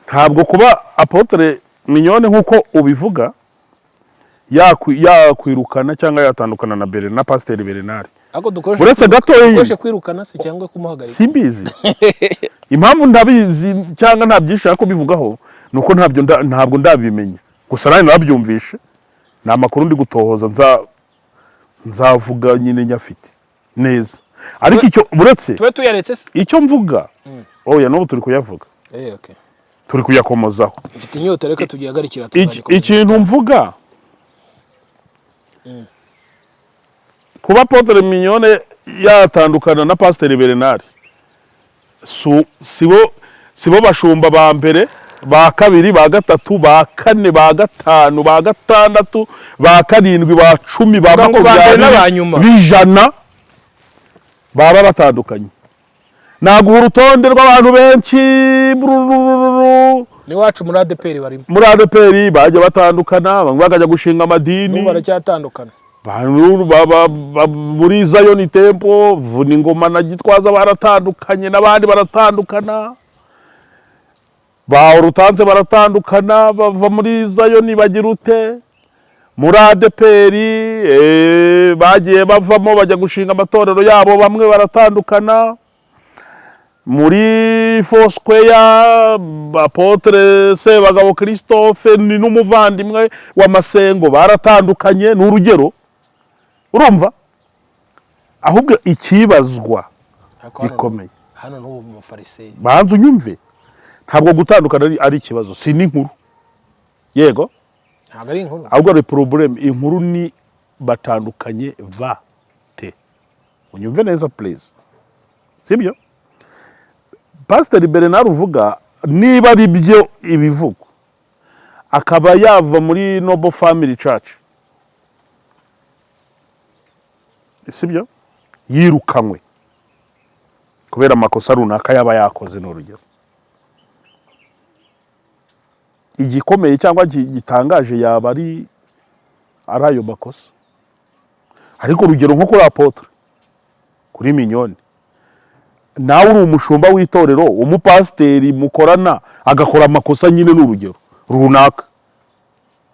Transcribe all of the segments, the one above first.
Ntabwo kuba Apôtre Mignone, nk'uko ubivuga, yakwirukana cyangwa yatandukana na Bernard, na Pasiteri Bernard. Ariko dukoreshe Uretse gatoya. Dukoreshe kwirukana se cyangwa kumuhagarika? Simbizi. Impamvu ndabizi cyangwa nta byinshi nshaka kubivugaho ni uko ntabwo ndabimenya. Gusa nanjye nabyumvishe, ni amakuru ndi gutohoza, nzavuga nyine nyafite neza. Ariko icyo uretse Tube tuyaretse se? Icyo mvuga, oya, n'ubu turi kuyavuga. Eh, okay. Turi kuyakomozaho. Mfite inyota, reka tugihagarikira, tuzagikomeza. Ikintu mvuga, kuba Apôtre Mignone yatandukana na Pasiteri Bernard, sibo bashumba ba mbere, ba kabiri, ba gatatu, ba kane, ba gatanu, ba gatandatu, ba karindwi, ba 10, ba Uvuga ngo ba mbere n'aba nyuma. b'ijana baba batandukanye. Naguha urutonde rw'abantu benshi bururururu. N'iwacu muri ADEPR barimo. Muri ADEPR bajya batandukana, bamwe bakajya gushinga amadini. N'ubu baracyatandukana. Bantu muri Zion Temple, Vuningoma na Gitwaza baratandukanye, n'abandi baratandukana, ba Urutanze baratandukana, bava muri Zion bagira ute. Muri ADEPR bagiye bavamo bajya gushinga amatorero yabo, bamwe baratandukana. Muri Foursquare, Apôtre Sebagabo Christophe ni n'umuvandimwe wa Masengo baratandukanye, ni urugero. Urumva, ahubwo ikibazwa Ariko hano- gikomeye. Hano n'ubu umufariseyi. Banza unyumve, ntabwo gutandukana ari ikibazo, si n'inkuru, yego. Ntabwo ari inkuru. Ahubwo ari problème. Inkuru ni batandukanye ba te? Unyumve neza please, sibyo? Pasiteri Bernard uvuga, niba ari byo ibivugwa, akaba yava muri Noble Family Church, sibyo, yirukanywe kubera amakosa runaka yaba yakoze, ni urugero. Igikomeye cyangwa gitangaje yaba ari ayo makosa. Ariko urugero nko kuri Apôtre, kuri Mignone, nawe uri umushumba w'itorero, umupasiteri mukorana agakora amakosa nyine, ni urugero runaka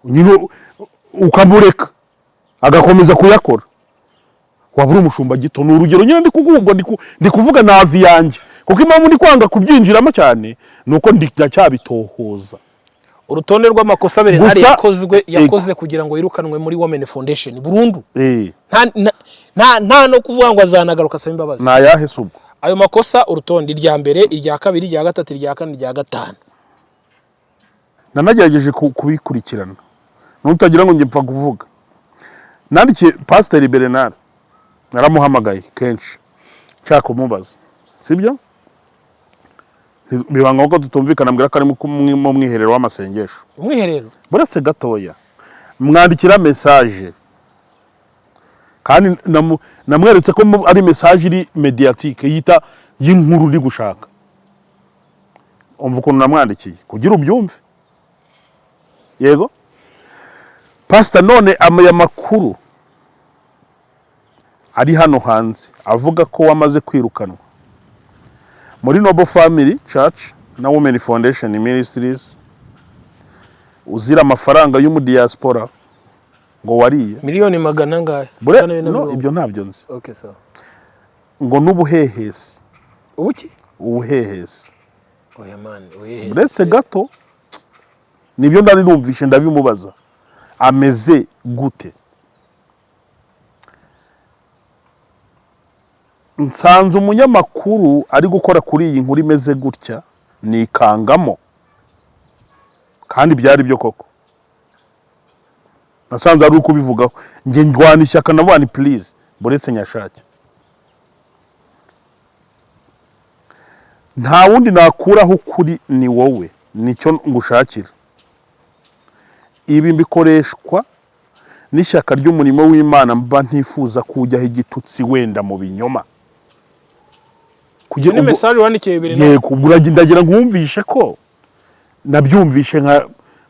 nyine, ukamureka agakomeza kuyakora, waba uri umushumba gito. Ni urugero nyine ndi kuguha. Ubwo ndi kuvuga navi yanjye, kuko impamvu ndi kwanga kubyinjiramo cyane ni uko ndacyabitohoza. Urutonde rw'amakosa Bernard yakozwe, yakoze kugira ngo yirukanwe muri Women Foundation burundu, nta no kuvuga ngo azanagaruka asaba imbabazi. Ni ayahe se ubwo? Ayo makosa, urutonde: irya mbere, irya kabiri, irya gatatu, irya kane, irya gatanu. Nanagerageje kubikurikirana, nutagira ngo njye mpfa kuvuga. Nandikiye Pasiteri Bernard, naramuhamagaye kenshi nshaka kumubaza, sibyo, biba ngombwa ko tutumvikana, mbwira ko ari mu mwiherero w'amasengesho. Umwiherero? Buretse gatoya. Mwandikira message, kandi namweretse ko ari message iri médiatique yita y'inkuru ndi gushaka. Umva ukuntu namwandikiye kugira ubyumve. Yego pasita, none aya makuru ari hano hanze avuga ko wamaze kwirukanwa muri Noble Family Church na Women Foundation Ministries uzira amafaranga y'umudiaspora ngo wariye. Miliyoni magana angahe? Bure, Magana abiri na no, mirongo. Ibyo ntabyo nzi. Okay, sawa. Ngo n'ubuhehesi. Ubuki? Ubuhehesi. Oya man, ubuhehesi. Uretse gato, nibyo ndari numvishe, ndabimubaza ameze gute. Nsanze umunyamakuru ari gukora kuri iyi nkuru imeze gutya, nikangamo, kandi byari byo koko. Nasanze ari ukubivugaho, njye ndwana ishyaka na bani. Please, buretse nyashake, nta wundi nakuraho ukuri, ni wowe, nicyo ngushakira. Ibi mbikoreshwa n'ishyaka ry'umurimo w'Imana, mba ntifuza kujyaho igitutsi wenda mu binyoma. Kugira Ni message wandikiye Bernard? Yego. Ubwo ndagira nkumvishe ko nabyumvishe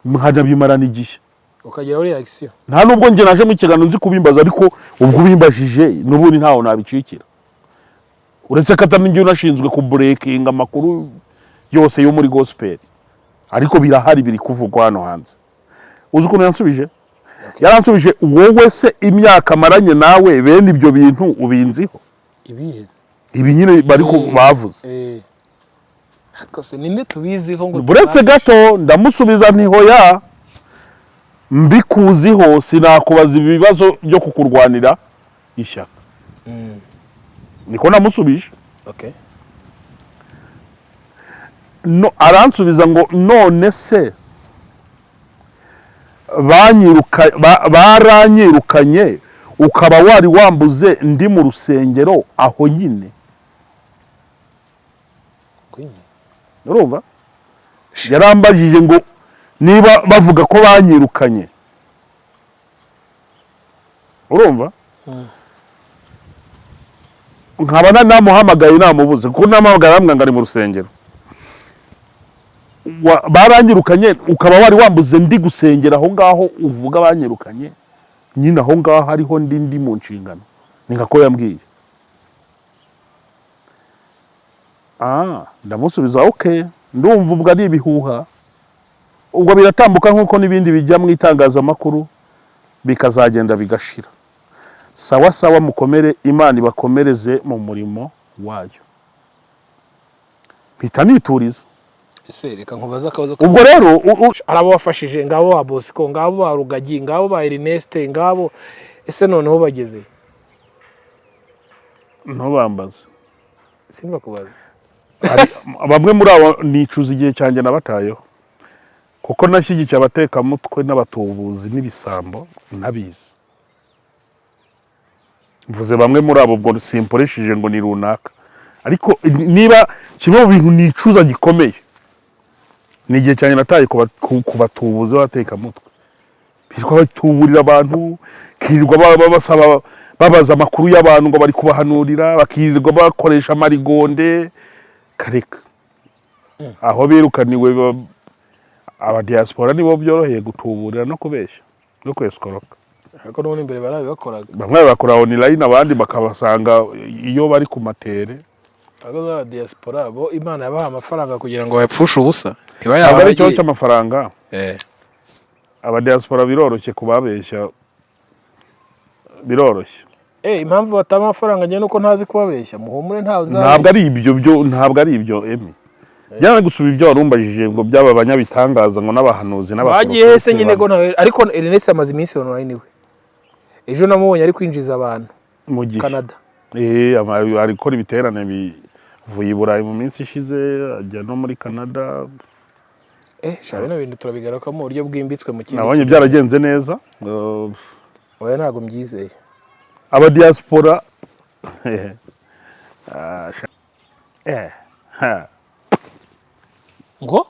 nkanabimarana igihe. Ukageraho reaction. Nta nubwo njye naje mu kiganiro nzi kubimbaza, ariko ubwo ubimbajije n'ubundi ntaho nabicikira, uretse ko atari njye unashinzwe kuburekinga amakuru yose yo muri gospel. Ariko birahari, biri kuvugwa hano hanze. Uzi ukuntu yansubije? Yaransubije: "Wowe se imyaka maranye nawe, bene ibyo bintu ubinziho?" Ibihe? Ibi nyine bari bavuze. Ariko se ninde tubiziho ngo Buretse gato, ndamusubiza nti: "Hoya, mbikuziho sinakubaza ibibazo byo kukurwanira ishyaka." Niko namusubije. No, aransubiza ngo: "None se baranyirukanye ukaba wari wambuze ndi mu rusengero aho nyine?" Urumva, yarambajije ngo niba bavuga ko banyirukanye, urumva, nkaba namuhamagaye namubuze, kuko namuhamagaye arambwira ngo ari mu rusengero. Baranyirukanye ukaba wari wambuze ndi gusengera aho ngaho uvuga banyirukanye nyine, aho ngaho hariho ndi mu nshingano? Ni nka ko yambwiye. Ah, ndamusubiza: "Ok, ndumva ubwo ari ibihuha, ubwo biratambuka nk'uko n'ibindi bijya mu itangazamakuru bikazagenda bigashira. Sawa sawa, mukomere, Imana ibakomereze mu murimo wayo." Mpita nituriza. Ese reka nkubaze akabazo. Ubwo rero Hari abo wafashije, ngabo ba Bosco, ngabo ba Rugagi, ngabo ba Ernest, ngabo. Ese noneho bageze? Ntubambaze. Simbakubaza. Bamwe muri abo nicuza igihe cyanjye nabatayeho, kuko nashyigikiye abatekamutwe n'abatubuzi n'ibisambo ntabizi. Mvuze bamwe muri abo, ubwo simporeshije ngo ni runaka, ariko niba kimwe mu bintu nicuza gikomeye ni igihe cyanjye nataye ku batubuzi b'abatekamutwe birirwa batuburira abantu, kirirwa basaba, babaza amakuru y'abantu ngo bari kubahanurira, bakirirwa bakoresha amarigonde. Kareka, aho birukaniwe abadiaspora nibo byoroheye gutuburira no kubeshya no kwesikoroka. Ariko n'ubundi imbere barabibakoraga. Bamwe bakora online, abandi bakabasanga iyo bari ku matere. Ariko za diaspora bo Imana yabaha amafaranga kugira ngo bayapfushe ubusa. Ntabwo ari ikibazo cy'amafaranga. Abadiaspora biroroshye kubabeshya, biroroshye. Impamvu batanga amafaranga njye nuko ntazi kubabeshya, muhumure, ntawe nzabeshya. Ntabwo ari ibyo byo, ntabwo ari ibyo. Emi, byaba gusaba ibyo warumbajije ngo byaba abanyabitangaza ngo n'abahanuzi. Bagiye hese nyine go ntawe? Ariko Ernest amaze iminsi online we, ejo namubonye ari kwinjiza abantu mu gihe Canada. Ari gukora ibiterane bivuye i Burayi mu minsi ishize, ajya no muri Canada. Sha, bino bintu turabigaruka mu buryo bwimbitswe mu kindi Nabonye kiganiro. byaragenze neza. Oya, ntabwo mbyizeye. Abadiaspora, ah, ha. Ngo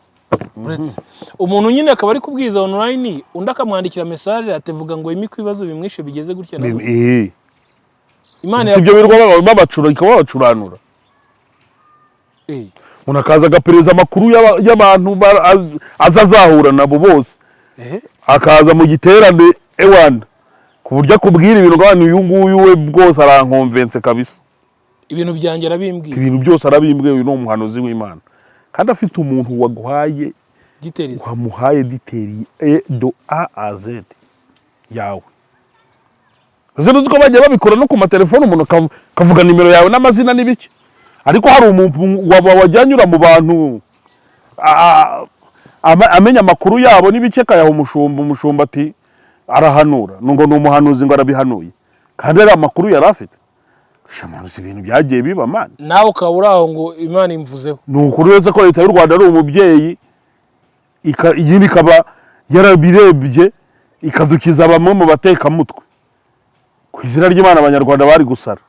uretse umuntu nyine akaba ari kubwiza online, undi akamwandikira message ativuga ngo imwe ibibazo bimwishe bigeze gutya na gutya. Imana Si ibyo birirwa babacura, ikaba babacuranura. Umuntu akaza agapereza amakuru y'abantu aza azahura nabo bose, akaza mu giterane ewana, ku buryo akubwira ibintu ngo uyu nguyu we bwose arankonvense kabisa. Ibintu byanjye arabimbwiye. Ibintu byose arabimbwiye, uyu ni umuhanuzi w'Imana, kandi afite umuntu waguhaye Details. wamuhaye details e de A à Z yawe. Uzi uzi ko bagiye babikora no ku matelefone, umuntu akavuga nimero yawe n'amazina n'ibiki, ariko hari umuntu wajya anyura mu bantu amenya amakuru yabo n'ibiki, akayaha umushumba, umushumba ati arahanura, ngo ni umuhanuzi, ngo arabihanuye, kandi ari amakuru yari afite. Shamanuzi, ibintu byagiye biba, man. Nawe ukaba uri aho ngo Imana imvuzeho. Ni ukuri, uretse ko Leta y'u Rwanda ari umubyeyi, iyindi ikaba yarabirebye ikadukiza bamwe mu batekamutwe. Ku izina ry'Imana, Abanyarwanda bari gusara,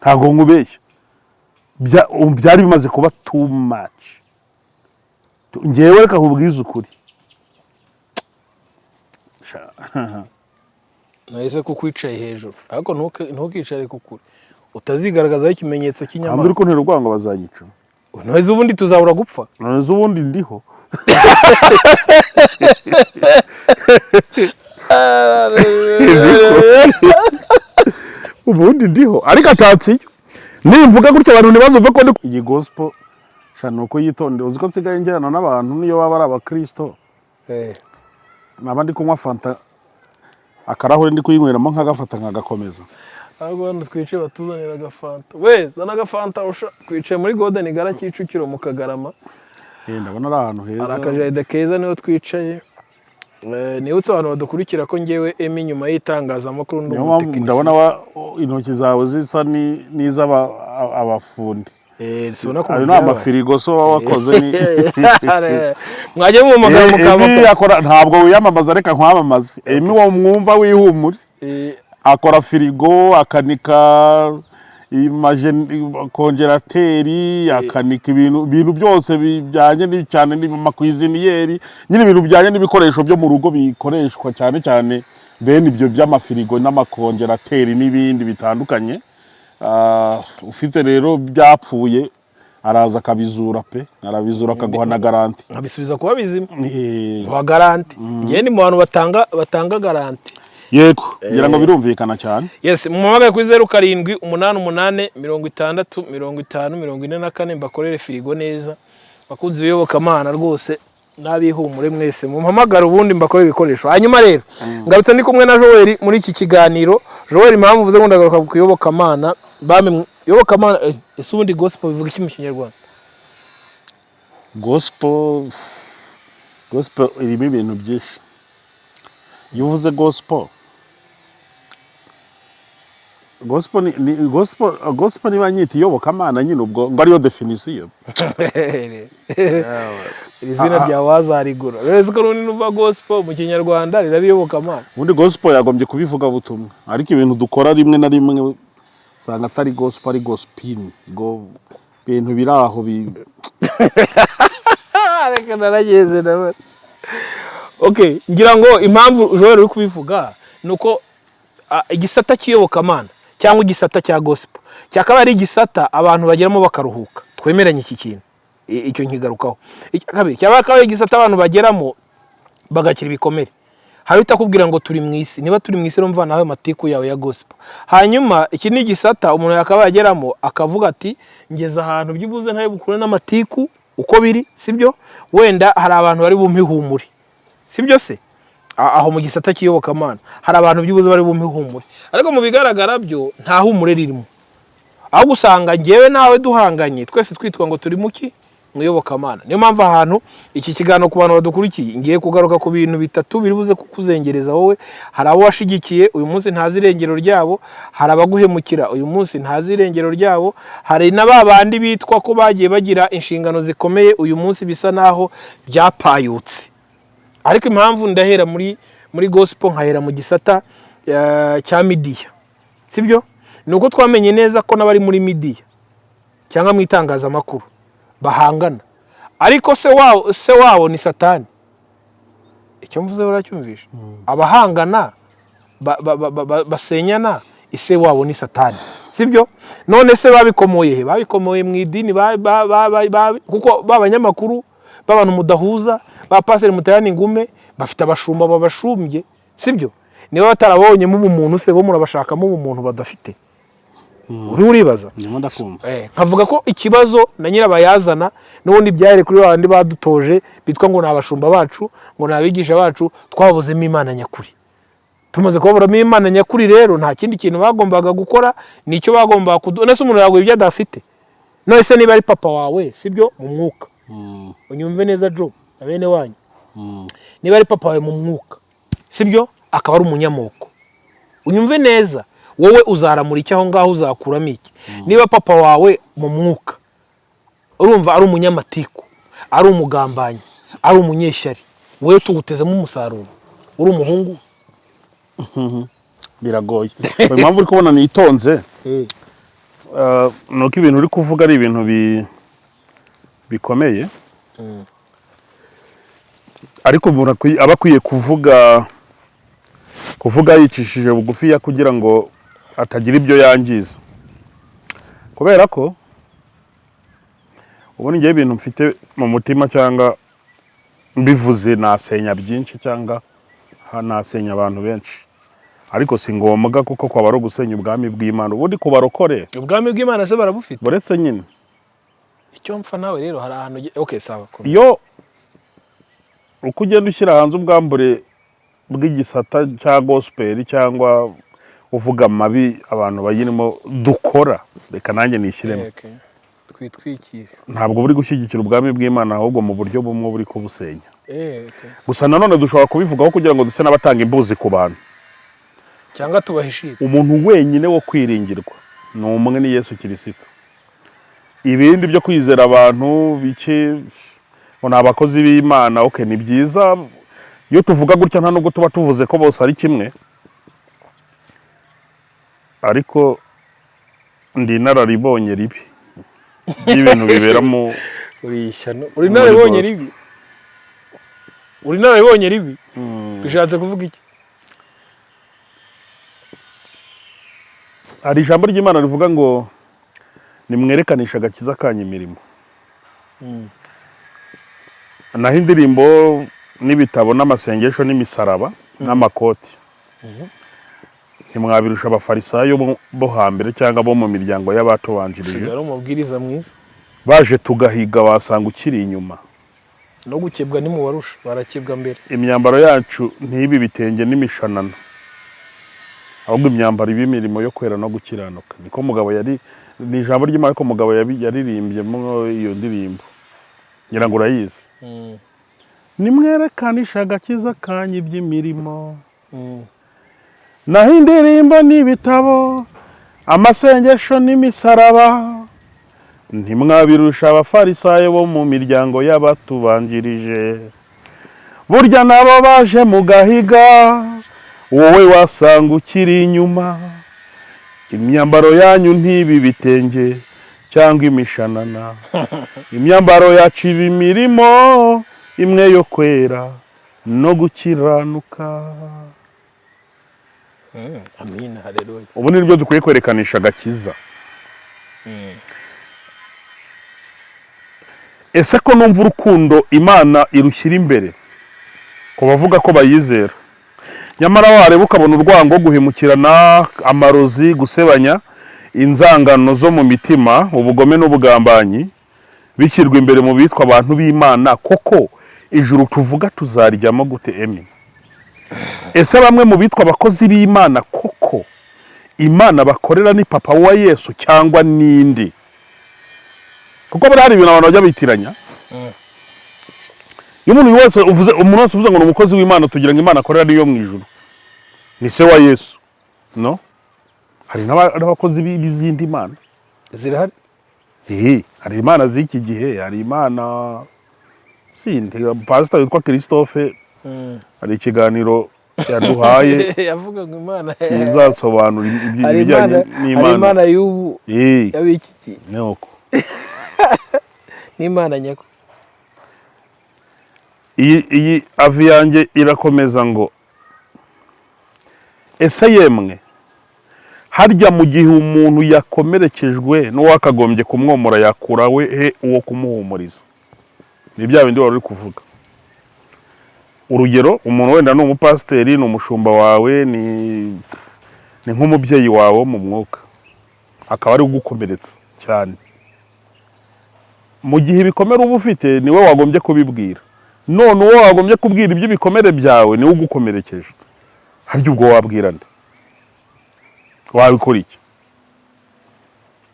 ntabwo nkubeshya. Byari bimaze kuba too much. Njyewe reka nkubwize ukuri. Nahise kuko wicaye hejuru, ariko ntukicare kukure utazigaragazaho ikimenyetso Ntabwo uri cy'inyamaswa. kuntera urwango, bazanyica. Ntuheze, ubundi tuzabura gupfa. None ubundi ndiho. Ubundi ndiho, ariko atatse iyo nimvuga gutya abantu ntibazumve ko ndi iyi gospel. Sha, ni uko yitondera. Uzi ko nsigaye njyana n'abantu, niyo baba ari abakristo, naba ndi kunywa fanta, akarahure ndi kuyinyweramo nkagafata nkagakomeza. Ahubwo hano twicaye batuzanira agafanta. We, zana agafanta usha. Twicaye muri Golden Gala, Kicukiro, mu Kagarama. Ndabona ari ahantu heza. Hari akajaride keza, niho twicaye. Nibutse abantu badukurikira ko ngewe Emi, nyuma y'itangazamakuru, ndi Niyo mpamvu umutekinisiye. ndabona intoki zawe zisa n'iz'abafundi. Sibona ko Ayo ni amafirigo so waba wakoze ni Mwajya mu magambo Emi mukaba akora, ntabwo wiyamamaza, reka nkwamamaze. Emi wo mwumva wihumure, akora firigo, akanika congélateur, akanika ibintu byose bijyanye cyane n'ama cuisinière nyine, ibintu bijyanye n'ibikoresho byo mu rugo bikoreshwa cyane cyane bene ibyo by'amafirigo n'ama congélateur n'ibindi bitandukanye. Ufite rero byapfuye, araza akabizura pe, arabizura akaguha na garantie. Nkabisubiza kuba bizima wa garantie. Ngewe ni mu bantu batanga garantie. Yego, ngira ngo birumvikana cyane. Yes, mumpamagaye kuri 0788 60 50 44, mbakorere firigo neza. Bakunzi b'iyobokamana rwose n'abihumure mwese, mumpamagare ubundi mbakorere ibikoresho. Hanyuma rero ngarutse ndi kumwe na Joel muri iki kiganiro. Joel, impamvu mvuze ngo ndagaruka ku iyobokamana, bame iyobokamana, ese ubundi gospel bivuga iki mu Kinyarwanda? Gospel irimo ibintu byinshi. Iyo uvuze gospel, gospel ni gospel niba nyita iyobokamana nyine, ubwo ngo ariyo définition. Iri zina rya wazarigura rero ko n'ubundi numva gospel mu Kinyarwanda riraba iyobokamana. Ubundi gospel yagombye kubivuga butumwa, ariko ibintu dukora rimwe na rimwe usanga atari gospel, ari gospin go, ibintu biri aho Reka, narageze nawe. Okay, ngira ngo impamvu Joel uri kubivuga ni uko igisata cy'iyobokamana cyangwa igisata cya gospel cyakaba ari igisata abantu bageramo bakaruhuka. Twemeranye iki kintu? Icyo nkigarukaho. Icya kabiri, cyaba akaba ari igisata abantu bageramo bagakira ibikomere. Hari utakubwira ngo turi mu isi, niba turi mu isi urumva nawe matiku yawe ya gospel. Hanyuma iki ni igisata umuntu yakaba yageramo akavuga ati: "Ngeze ahantu byibuze ntari bukure n'amatiku uko biri." Sibyo? Wenda hari abantu bari bumpe ihumure, sibyo se? Aho mu gisata cy'iyobokamana hari abantu byibuze bari bumpe ihumure, ariko mu bigaragara byo nta humure ririmo, ahubwo usanga njyewe nawe duhanganye, twese twitwa ngo turi muki mu iyobokamana. Niyo mpamvu ahantu iki kiganiro, ku bantu badukurikiye, ngiye kugaruka ku bintu bitatu biri buze kukuzengereza wowe. Hari abo washigikiye, uyu munsi ntazi irengero ryabo. Hari abaguhemukira, uyu munsi ntazi irengero ryabo. Hari na ba bandi bitwa ko bagiye bagira inshingano zikomeye, uyu munsi bisa naho byapayutse. Ariko impamvu ndahera muri gospel, nkahera mu gisata cya media, sibyo? Ni uko twamenye neza ko n'abari muri media cyangwa mu itangazamakuru bahangana, ariko se wabo ni Satani. Icyo mvuze uracyumvisha? Abahangana basenyana, ise wabo ni Satani, sibyo? None se babikomoye he? Babikomoye mu idini, kuko ba banyamakuru b'abantu mudahuza, ba paseri muterana ingume, bafite abashumba babashumbye, sibyo? Niba batarabonyemo ubumuntu se, bo murabashakamo ubumuntu badafite? Uriho uribaza. Ndimo ndakumva. Nkavuga ko ikibazo na nyirabayazana n'ubundi byari kuri babandi badutoje bitwa ngo ni abashumba bacu, ngo ni abigisha bacu. Twabuzemo Imana nyakuri. Tumaze kubaburamo Imana nyakuri rero, nta kindi kintu bagombaga gukora, nicyo bagombaga kudu. Nese umuntu yaguha ibyo adafite? None se niba ari papa wawe, sibyo, mu mwuka, unyumve neza Jo na bene wanyu, niba ari papa wawe mu mwuka, sibyo, akaba ari umunyamoko, unyumve neza, wowe uzaramura iki aho ngaho? Uzakuramo iki? Niba papa wawe mu mwuka, urumva, ari umunyamatiku, ari umugambanyi, ari umunyeshyari, wowe tugutezemo umusaruro uri umuhungu? Biragoye. Impamvu uri kubona nitonze, ni uko ibintu uri kuvuga ari ibintu bikomeye, ariko umuntu aba akwiye kuvuga yicishije bugufiya kugira ngo atagira ibyo yangiza, kubera ko ubundi ngewe ibintu mfite mu mutima cyangwa mbivuze nasenya byinshi cyangwa nasenya abantu benshi, ariko si ngombwa, kuko kwaba ari ugusenya ubwami bw'Imana. Ubundi ku barokore Ubwami bw'Imana se barabufite? Buretse nyine. Icyo mpfa nawe rero, hari ahantu okay, sawa, komeza. Iyo uko ugenda ushyira hanze ubwambure bw'igisata cya gospel cyangwa uvuga amabi abantu bayirimo dukora, reka nanjye nishyiremo. Okay. Twitwikire. Ntabwo buri gushyigikira ubwami bw'Imana, ahubwo mu buryo bumwe buri kubusenya. Okay. Gusa nanone dushobora kubivugaho kugira ngo duse n'abatanga imbuzi ku bantu cyangwa tubahishire. Umuntu wenyine wo kwiringirwa ni umwe, ni Yesu Kirisito. Ibindi byo kwizera abantu bike ngo ni abakozi b'Imana, okay, ni byiza. Iyo tuvuga gutya, nta nubwo tuba tuvuze ko bose ari kimwe, ariko ndi inararibonye ribi ry'ibintu bibera mu Uri ishyano, uri inararibonye gospel. ribi, uri inararibonye ribi. Bishatse kuvuga iki? Hari ijambo ry'Imana rivuga ngo nimwerekanishe agakiza kanyu imirimo, naho indirimbo n'ibitabo n'amasengesho n'imisaraba n'amakoti ntimwabirusha Abafarisayo bo hambere cyangwa bo mu miryango y'abatubanjirije. Sigara umubwiriza mwiza. Baje tugahiga wasanga ukiri inyuma. No gukebwa ntimubarusha, barakebwa mbere. Imyambaro yacu ntibe ibitenge n'imishanana, ahubwo imyambaro iba imirimo yo kwera no gukiranuka. Niko mugabo yari, ni ijambo ry'Imana, ariko mugabo yaririmbyemo iyo ndirimbo, ngira ngo urayizi: "Nimwerekanisha agakiza kanyu iby'imirimo, naho indirimbo n'ibitabo, amasengesho n'imisaraba, ntimwabirusha Abafarisayo bo mu miryango y'abatubanjirije. Burya nabo baje mugahiga, wowe wasanga ukiri inyuma. Imyambaro yanyu ntibe ibitenge cyangwa imishanana, imyambaro yacu iba imirimo imwe yo kwera no gukiranuka." Amina, haleluya. Ubu ni byo dukwiye kwerekanisha agakiza. Ese ko numva urukundo Imana irushyira imbere ku bavuga ko bayizera, nyamara wareba ukabona urwango, guhemukirana, amarozi, gusebanya, inzangano zo mu mitima, ubugome n'ubugambanyi bishyirwa imbere mu bitwa abantu b'Imana, koko ijuru tuvuga tuzaryamo gute emi? Ese bamwe mu bitwa abakozi b'Imana, koko Imana bakorera ni papa wa Yesu cyangwa n'indi? Kuko buriya hari ibintu abantu bajya bitiranya. Iyo umuntu wese uvuze ngo ni umukozi w'Imana, tugira ngo Imana akorera niyo mu ijuru, ni se wa Yesu. No hari n'abakozi b'izindi mana. Zirahari. Hari imana z'iki gihe, hari imana zindi. Pasita witwa Christophe hari ikiganiro yaduhaye yavuga ngo Imana kizasobanura hari ibijyanye Imana, hari n'Imana. Imana y'ubu, y'ab'iki gihe, ni uko. n'Imana nyako. Iyi avi yanjye irakomeza ngo: ese yemwe, harya mu gihe umuntu yakomerekejwe n'uwakagombye kumwomora, yakura we he uwo kumuhumuriza? Ni bya bindi wari uri kuvuga. Urugero, umuntu wenda ni umupasiteri, ni umushumba wawe, ni nk'umubyeyi wawe wo mu mwuka, akaba ari ugukomeretsa cyane. Mu gihe ibikomere uba ufite niwe wagombye kubibwira, none uwo wagombye kubwira iby'ibikomere byawe niwe ugukomerekeje, harya ubwo wabwira nde? Wabikora iki?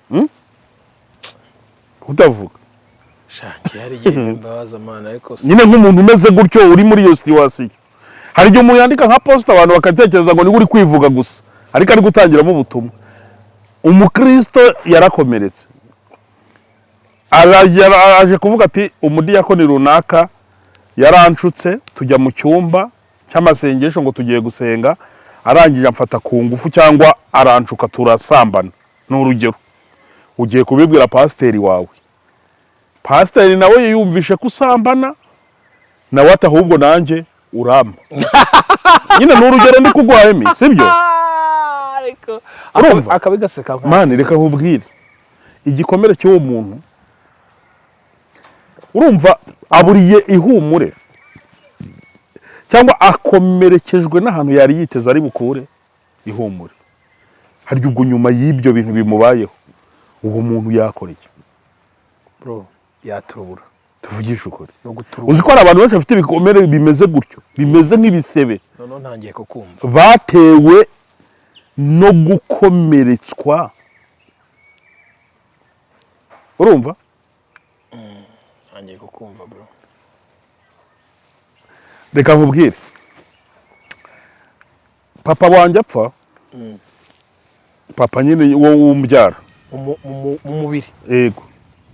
Hmm? Utavuga. Shanki, hari igihe mbabaza Mana, ariko Nyine nk'umuntu umeze gutyo, uri muri iyo situation, hari igihe umuntu yandika nka post abantu bakatekereza ngo niwe uri kwivuga gusa, ariko ari gutangiramo ubutumwa. Umukristo yarakomeretse, aje kuvuga ati: "Umudiyakoni runaka yaranshutse, tujya mu cyumba cy'amasengesho ngo tugiye gusenga, arangije amfata ku ngufu cyangwa aranshuka turasambana." Ni urugero. Ugiye kubibwira pasiteri wawe, pasiteri nawe yiyumvishe ko usambana nawe, ati: "Ahubwo nanjye urampa." Nyine ni urugero ndi kuguha emi, sibyo? Ariko Urumva? Akabigaseka nka Mani, reka nkubwire igikomere cy'uwo muntu. Urumva aburiye ihumure cyangwa akomerekejwe n'ahantu yari yiteze ari bukure ihumure. Harya ubwo nyuma y'ibyo bintu bimubayeho, uwo muntu yakora iki? Bro. Yaturubura. Tuvugishe ukuri. No guturubura. Uzi ko hari abantu benshi bafite ibikomere bimeze gutyo, bimeze nk'ibisebe, Noneho ntangiye kukumva. batewe no gukomeretswa, urumva? Ntangiye kukumva, bro. Reka nkubwire, papa wanjye apfa, papa nyine wo wumbyara. Mu mubiri? Yego.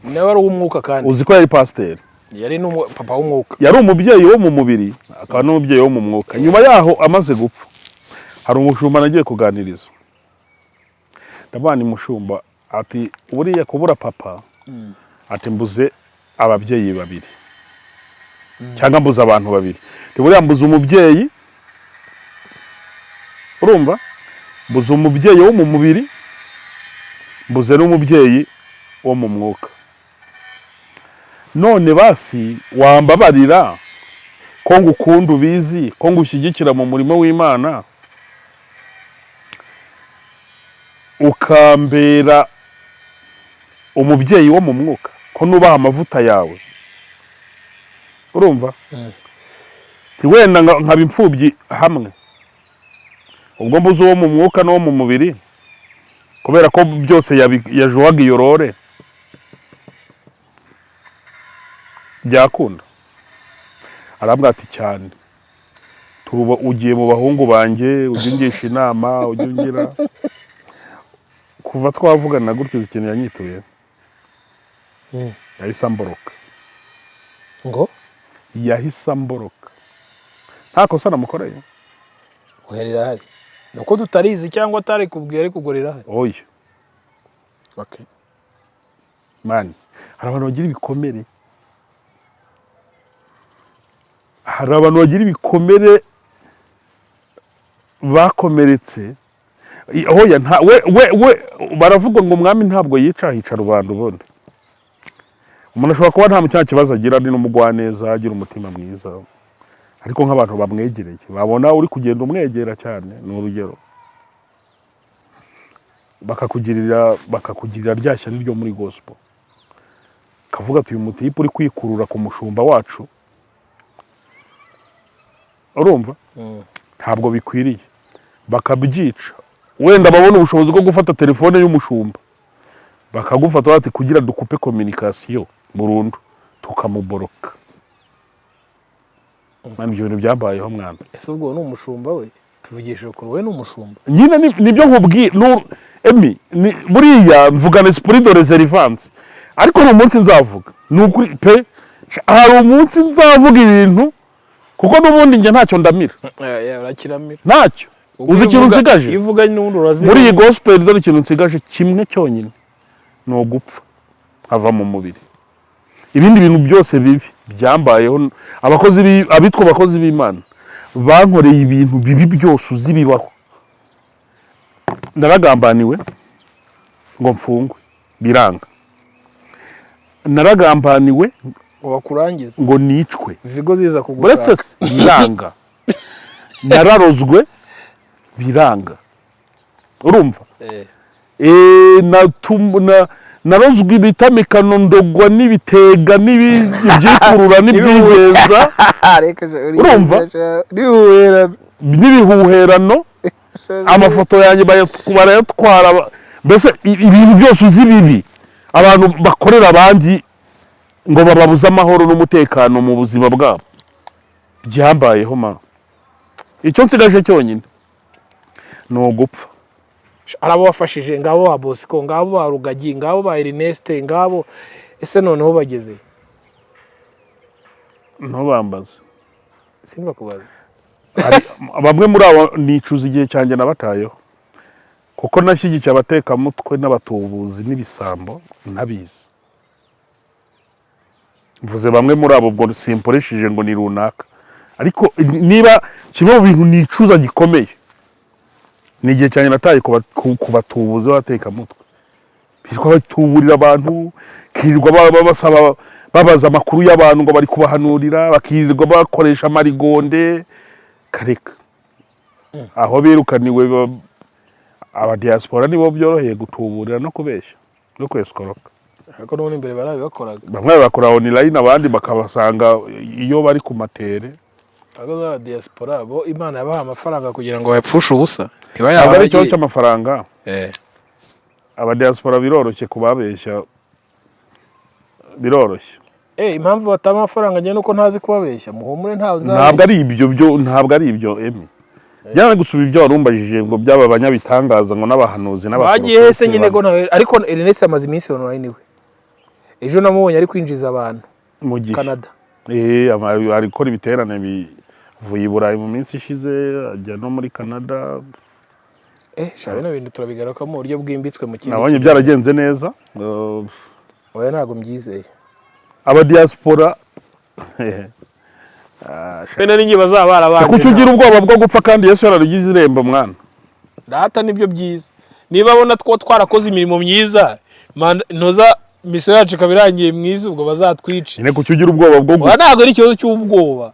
Nawe ari uw'umwuka kandi. Uzi ko yari pasiteri? Yari papa w'umwuka. Yari umubyeyi wo mu mubiri, akaba n'umubyeyi wo mu mwuka. Nyuma yaho amaze gupfa, hari umushumba nagiye kuganiriza. Ndabona ni mushumba, ati buriya kubura papa, ati mbuze ababyeyi babiri cyangwa mbuze abantu babiri. Ati buriya mbuze umubyeyi, urumva, mbuze umubyeyi wo mu mubiri, mbuze n'umubyeyi wo mu mwuka. None basi wambabarira, ko ngukunda, ubizi ko ngushyigikira mu murimo w'Imana, ukambera umubyeyi wo mu mwuka, ko nubaha amavuta yawe, urumva? Si wenda nkaba imfubyi hamwe, ubwo mbuze uwo mu mwuka n'uwo mu mubiri, kubera ko byose yajuwaga iyo role, byakunda? Arambwira ati cyane, turuba ugiye mu bahungu banjye, ujya ungisha inama, ujya ungira. Kuva twavugana gutyo, uzi ikintu yanyituye? Yahise amboroka. Ngo? Yahise amboroka, nta kosa namukoreye. Oya, rirahari, ni uko tutarizi cyangwa atari kubwira, ariko ubwo rirahari. Oya. Okay. Man, hari abantu bagira ibikomere, hari abantu bagira ibikomere, bakomeretse. Oya, nta we we we baravuga ngo umwami ntabwo yica, hica rubanda. Ubundi umuntu ashobora kuba nta cya kibazo agira, ari n'umugwaneza, agira umutima mwiza, ariko nk'abantu bamwegereye babona uri kugenda umwegera cyane, ni urugero, bakakugirira rya shyari ryo muri gospel, kavuga ati uyu mutipe uri kwikurura ku mushumba wacu, urumva, ntabwo bikwiriye, bakabyica. Wenda babona ubushobozi bwo gufata telefone y'umushumba, bakagufata bati kugira dukupe communication burundu, tukamuboroka. Mwana, ibyo bintu byambayeho, mwana. Ese ubwo ni umushumba we? Tuvugishije ukuri, we ni umushumba? Nyine nibyo nkubwiye. Emi buriya mvugana esprit de réservance, ariko hari umunsi nzavuga, ni ukuri pe, hari umunsi nzavuga ibintu, kuko n'ubundi njye ntacyo ndamira. Urakiramira. Ntacyo. Uzi ikintu nsigaje? Iyo uvuga n'ubundi urazira. Muri iyi gospel, dore ikintu nsigaje kimwe cyonyine, ni ugupfa nkava mu mubiri. Ibindi bintu byose bibi byambayeho, abakozi abitwa abakozi b'Imana bankoreye ibintu bibi byose uzi bibaho. Naragambaniwe ngo mfungwe, biranga. Naragambaniwe ngo bakurangize, ngo nicwe, vigo ziza kugushaka. Uretse se, biranga. Nararozwe, biranga, urumva? Narozwe ibitamikano, ndogwa n'ibitega n'ibyikurura n'ibyigeza, urumva? N'ibihuherano. Amafoto yanjye barayatwara. Mbese ibintu byose uzi bibi abantu bakorera abandi ngo bababuze amahoro n'umutekano mu buzima bwabo, byambayeho ma. Icyo nsigaje cyonyine ni ugupfa. Hari abo wafashije, ngabo ba Bosco, ngabo ba Rugagi, ngabo ba Ernest, ngabo. Ese noneho bageze? Ntubambaze. Simbakubaza. Bamwe muri abo nicuza igihe cyanjye nabatayeho, kuko nashyigikiye abatekamutwe n'abatubuzi n'ibisambo ntabizi. Mvuze bamwe muri abo, ubwo simporeshije ngo ni runaka, ariko niba kimwe mu bintu nicuza gikomeye ni igihe cyanjye nataye ku batubuzi b'abatekamutwe, birirwa batuburira abantu, kirirwa basaba, babaza amakuru y'abantu ngo bari kubahanurira, bakirirwa bakoresha amarigonde. Kareka, aho birukaniwe abadiaspora nibo byoroheye gutuburira no kubeshya no kwesikoroka. Ariko n'ubundi imbere barabibakoraga. Bamwe bakora online, abandi bakabasanga iyo bari ku matere. Ariko za diaspora bo Imana yabaha amafaranga kugira ngo bayapfushe ubusa. Ntabwo ari ikibazo cy'amafaranga. Abadiaspora biroroshye kubabeshya, biroroshye. Impamvu bataba amafaranga njye nuko ntazi kubabeshya, muhumure, ntawe nzabeshya. Ntabwo ari ibyo byo, ntabwo ari ibyo. Emi, byaba gusuba ibyo warumbajije ngo byaba abanyabitangaza ngo n'abahanuzi. Bagiye hese nyine ko ntawe? Ariko Ernest amaze iminsi online we, ejo namubonye ari kwinjiza abantu. Mu gihe Canada. Ari gukora ibiterane bivuye i Burayi mu minsi ishize, ajya no muri Canada. Sha, bino bintu turabigaruka mu buryo bwimbitswe mu kindi Nabonye kiganiro. byaragenze neza. Oya, ntabwo mbyizeye. Abadiaspora. Bene n'ingiye bazaba barabanje. Kuki ugira ubwoba bwo gupfa kandi Yesu yararugize irembo, mwana? Data, nibyo byiza niba abona two twarakoze imirimo myiza, ntoza misiyo yacu ikaba irangiye mwiza, ubwo bazatwice. Nyine kuki ugira ubwoba bwo Oya, gupfa? ntabwo ari ikibazo cy'ubwoba,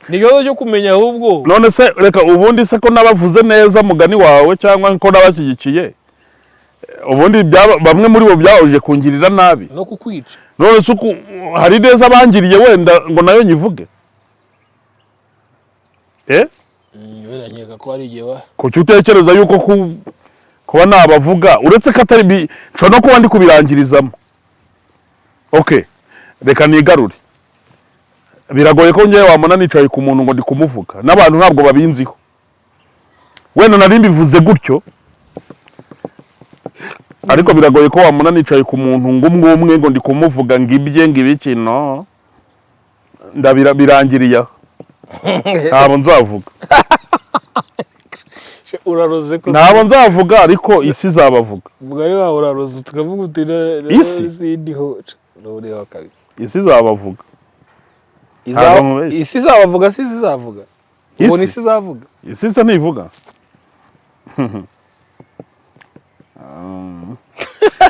ni ikibazo cyo kumenya ahubwo. None se reka, ubundi se ko nabavuze neza mugani wawe, cyangwa ko nabashyigikiye, ubundi bamwe muri bo byahuje kungirira nabi no kukwica. None se hari neza bangiriye wenda ngo nayo nyivuge? Wenda nkeka ko hari igihe wa Kuki utekereza yuko kuba nabavuga, uretse ko atari nshobora no kuba ndi kubirangirizamo? Okay, reka nigarure. Biragoye ko ngewe wamubona nicaye ku muntu ngo ndi kumuvuga, n'abantu ntabwo babinziho. Wenda nari mbivuze gutyo, ariko biragoye ko wamubona nicaye ku muntu ngo umwe umwe ngo ndi kumuvuga ngo ibye ngo ibiki. No ndabira birangiriye aho, ntabwo nzavuga. Uraroze ko? Ntabwo nzavuga, ariko isi izabavuga. Umugari wawe uraroze, tukavuga uti Isi? Isi ndiho, uriho kabisa. Isi izabavuga. Ntabwo nkubeshya. Isi izabavuga, si isi izavuga? Isi? Ubona isi izavuga? Isi se ntivuga?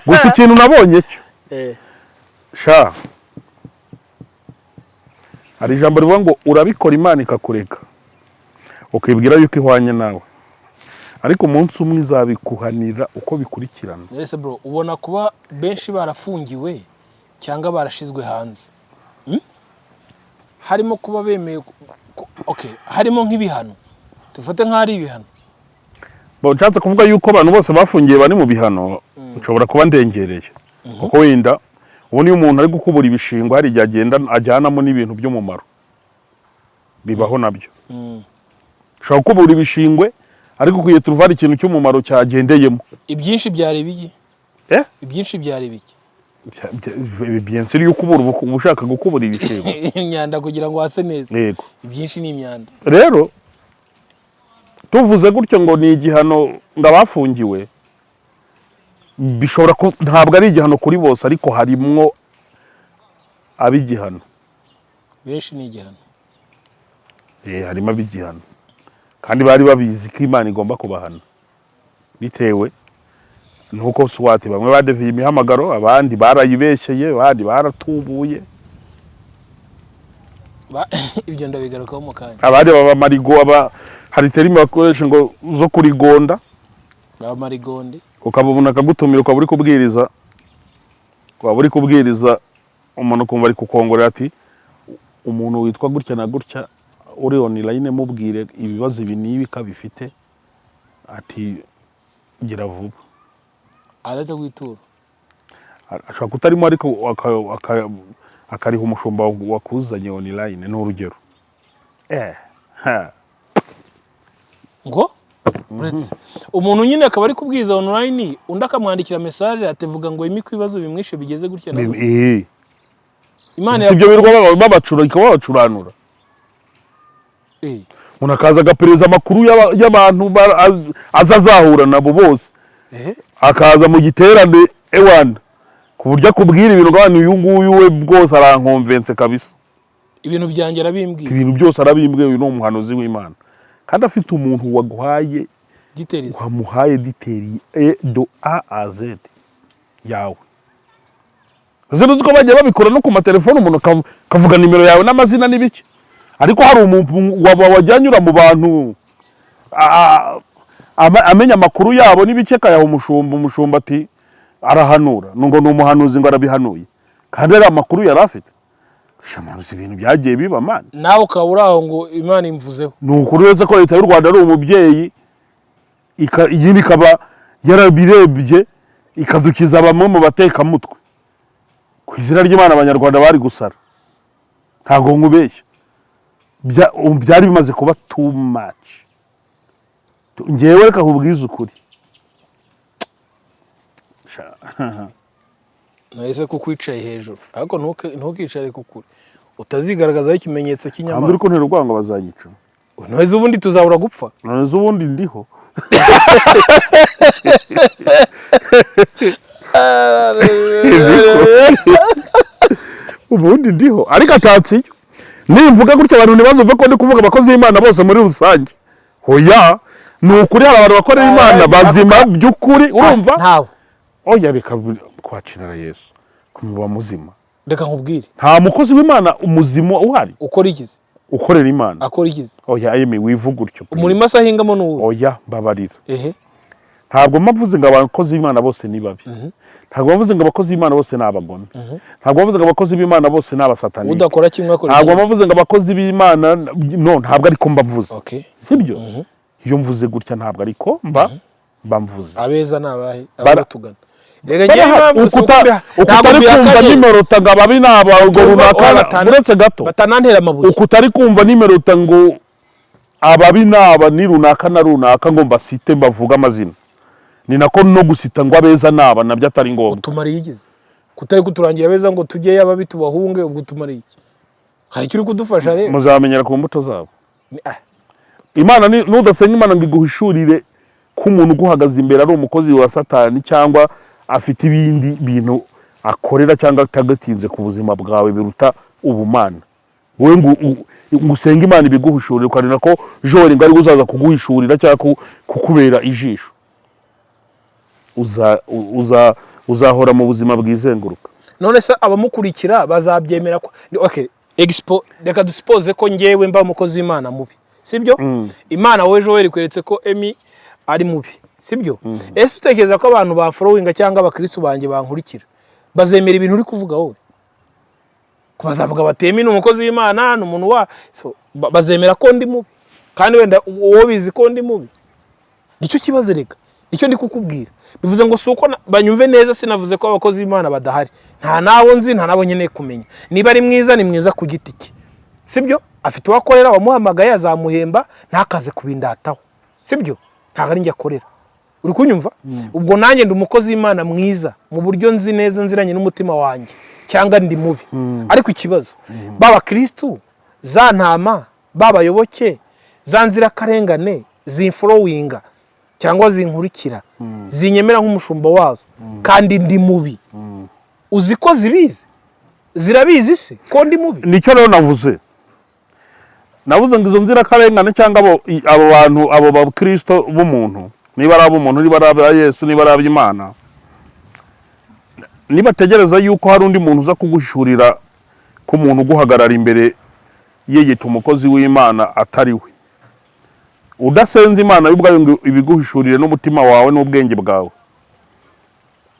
Gusa ikintu nabonye cyo, sha, hari ijambo rivuga ngo urabikora Imana ikakureka, ukibwira yuko ihwanye nawe, ariko umunsi umwe izabikuhanira uko bikurikirana. Ese bro, ubona kuba benshi barafungiwe cyangwa barashizwe hanze, Harimo kuba bemeye okay, harimo nk'ibihano, dufate nk'aho ari ibihano. Bo, nshatse kuvuga yuko abantu bose bafungiye bari mu bihano, nshobora kuba ndengereye, kuko wenda ubu niyo umuntu ari gukubura ibishingwe, hari igihe agenda ajyanamo n'ibintu by'umumaro, bibaho nabyo. Ushobora gukubura ibishingwe, ariko ukwiye turuva hari ikintu cy'umumaro cyagendeyemo. Ibyinshi byari biki? Eh? Ibyinshi byari biki? Bien sûr, iyo ukubura uba ushaka gukubura ibishingwe. Imyanda, kugira ngo hase neza. Yego. Ibyinshi ni imyanda. Rero tuvuze gutyo ngo ni igihano ngo abafungiwe, bishobora ntabwo ari igihano kuri bose, ariko harimwo ab'igihano. Benshi ni igihano. Harimo ab'igihano kandi bari babizi ko Imana igomba kubahana, bitewe nuko swati bamwe badeviye imihamagaro, abandi barayibeshyeye, abandi baratubuye. Ibyo ndabigarukaho mu kanya. Abandi baba marigo, aba hari terme bakoresha ngo zo kurigonda. Baba marigonde. Ukaba umuntu akagutumira, ukaba uri kubwiriza, waba uri kubwiriza umuntu ukumva ari kukongorera ati: "Umuntu witwa gutya na gutya uri online, mubwire ibibazo ibi n'ibi ko abifite", ati: "Gira vuba." Arahita kwitura. Ashobora kutarimo, ariko akariha umushumba wakuzanye online, ni urugero, ha. Ngo uretse umuntu nyine akaba ari kubwiza online, undi akamwandikira message ativuga ngo imwe ibibazo bimwishe bigeze gutya na gutya. Imana Si ibyo birirwa babacura, ikaba babacuranura. Umuntu akaza agapereza amakuru y'abantu aza azahura nabo bose, akaza mu giterane, ewana, ku buryo akubwira ibintu ngo uyu nguyu we bwose arankonvense kabisa. Ibintu byanjye arabimbwiye. Ibintu byose arabimbwiye, uyu ni umuhanuzi w'Imana, kandi afite umuntu waguhaye details. Wamuhaye details e de A à Z yawe. Uzi uzi ko bagiye babikora no ku matelefone, umuntu akavuga nimero yawe n'amazina n'ibiki, ariko hari umuntu wajya anyura mu bantu amenya amakuru yabo n'ibiki, akayaha umushumba, umushumba ati Arahanura ngo ni umuhanuzi, ngo arabihanuye kandi ari amakuru yari afite. Shamanuzi, ibintu byagiye biba, man. Nawe ukaba uri aho ngo Imana imvuzeho. Ni ukuri, uretse ko leta y'u Rwanda ari umubyeyi, iyindi ikaba yarabirebye ikadukiza bamwe mu batekamutwe. Ku izina ry'Imana, Abanyarwanda bari gusara, ntabwo nkubeshya. Byari bimaze kuba too much. Ngewe reka nkubwize ukuri. Nahise kuko wicaye hejuru, ariko ntukicare ku kure utazigaragazaho ikimenyetso Ntabwo uri cy'inyamaswa. kuntera urwango, bazanyica. Ntuheze, ubundi tuzabura gupfa. None se ubundi ndiho? Ubundi ndiho, ariko atatse iyo nimvuga gutya abantu ntibazumve ko ndi kuvuga abakozi b'Imana bose muri rusange. Hoya, ni ukuri, hari abantu bakorera Imana bazima by'ukuri, urumva? Ntawe. Oya, reka kwakira Yesu kumuba muzima. Reka nkubwire. Nta mukozi w'Imana umuzima uhari. Ukora ikizi? Ukorera Imana. Akora ikizi? Oya Emi, wivuga utyo, please. Umurima se ahingamo ni uwuhe? Oya, mbabarira. Ehe. Ntabwo mbavuze ngo abakozi b'Imana bose ni babi, ntabwo mbavuze ngo abakozi b'Imana bose ni abagome, ntabwo mbavuze ngo abakozi b'Imana bose ni abasatanike. Udakora kimwe akora Ntabwo ikindi. mbavuze ngo abakozi b'Imana, no, ntabwo ariko mbavuze. Sibyo, iyo mvuze gutya ntabwo ariko mba mvuze. Abeza ni abahe? Abatugana reka ngewe impamvu si uko ntabwo Ukutari kumva mbihakanye. nimerota ngo ababi ni aba ngo Tumva, runaka. oya, Uretse gato. Batanantera amabuye. Ukutari kumva nimerota ngo ababi ni aba, ni runaka na runaka, ngo mbasite mbavuge amazina, ni nako no gusita ngo abeza ni aba nabyo atari ngombwa. Utumariye igize kutari kuturangira abeza ngo tujyeyo, ababi tubahunge, ubwo utumariye iki? Hari icyo uri kudufasha rero? Muzamenyera ku mbuto zabo. Ah. Imana nudasenga Imana ngo iguhishurire ko umuntu uguhagaze imbere ari umukozi wa Satani cyangwa afite ibindi bintu akorera cyangwa atagatinze ku buzima bwawe biruta ubumana, wowe ngo usenge Imana ibiguhishurire, ukarira ko Joel ngo ari uzaza kuguhishurira cyangwa kukubera ijisho, uzahora mu buzima bwizenguruka. None se abamukurikira bazabyemera ko okay, expo reka dusipoze ko ngewe mba umukozi w'Imana mubi, sibyo? Imana wowe Joel ikweretse ko Emi ari mubi, sibyo? Ese utekereza ko abantu ba followinga cyangwa abakristu banjye bankurikira bazemera ibintu uri kuvuga wowe? Ko bazavuga bati: "Emi ni umukozi w'Imana, ni umuntu wa so," bazemera ko ndi mubi kandi wenda wowe bizi ko ndi mubi? Nicyo kibazo reka, nicyo ndi kukubwira. Bivuze ngo si uko banyumve neza, sinavuze ko abakozi b'Imana badahari. Nta nabo nzi, nta nabo nkeneye kumenya. Niba ari mwiza, ni mwiza ku giti cye, sibyo? Afite uwo akorera wamuhamagaye, azamuhemba, ntakaze kubindataho, sibyo? Ntabwo ari njye akorera, uri kunyumva? Ubwo nanjye ndi umukozi w'Imana mwiza mu buryo nzi neza nziranye n'umutima wanjye, cyangwa ndi mubi. Ariko ikibazo, b'abakirisitu, za ntama, b'abayoboke, za nzirakarengane zimfollowinga cyangwa zinkurikira, zinyemera nk'umushumba wazo kandi ndi mubi, uzi ko zibizi? Zirabizi se ko ndi mubi? Nicyo rero navuze. Navuze ngo izo nzirakarengane cyangwa abo bantu, abo bakristo b'umuntu, niba ari ab'umuntu, niba ari aba Yesu, niba ari ab'Imana, nibategereza yuko hari undi muntu uza kuguhishurira ko umuntu uguhagarara imbere yiyita umukozi w'Imana atari we, udasenze Imana yo ubwayo ngo ibiguhishurire n'umutima wawe n'ubwenge bwawe,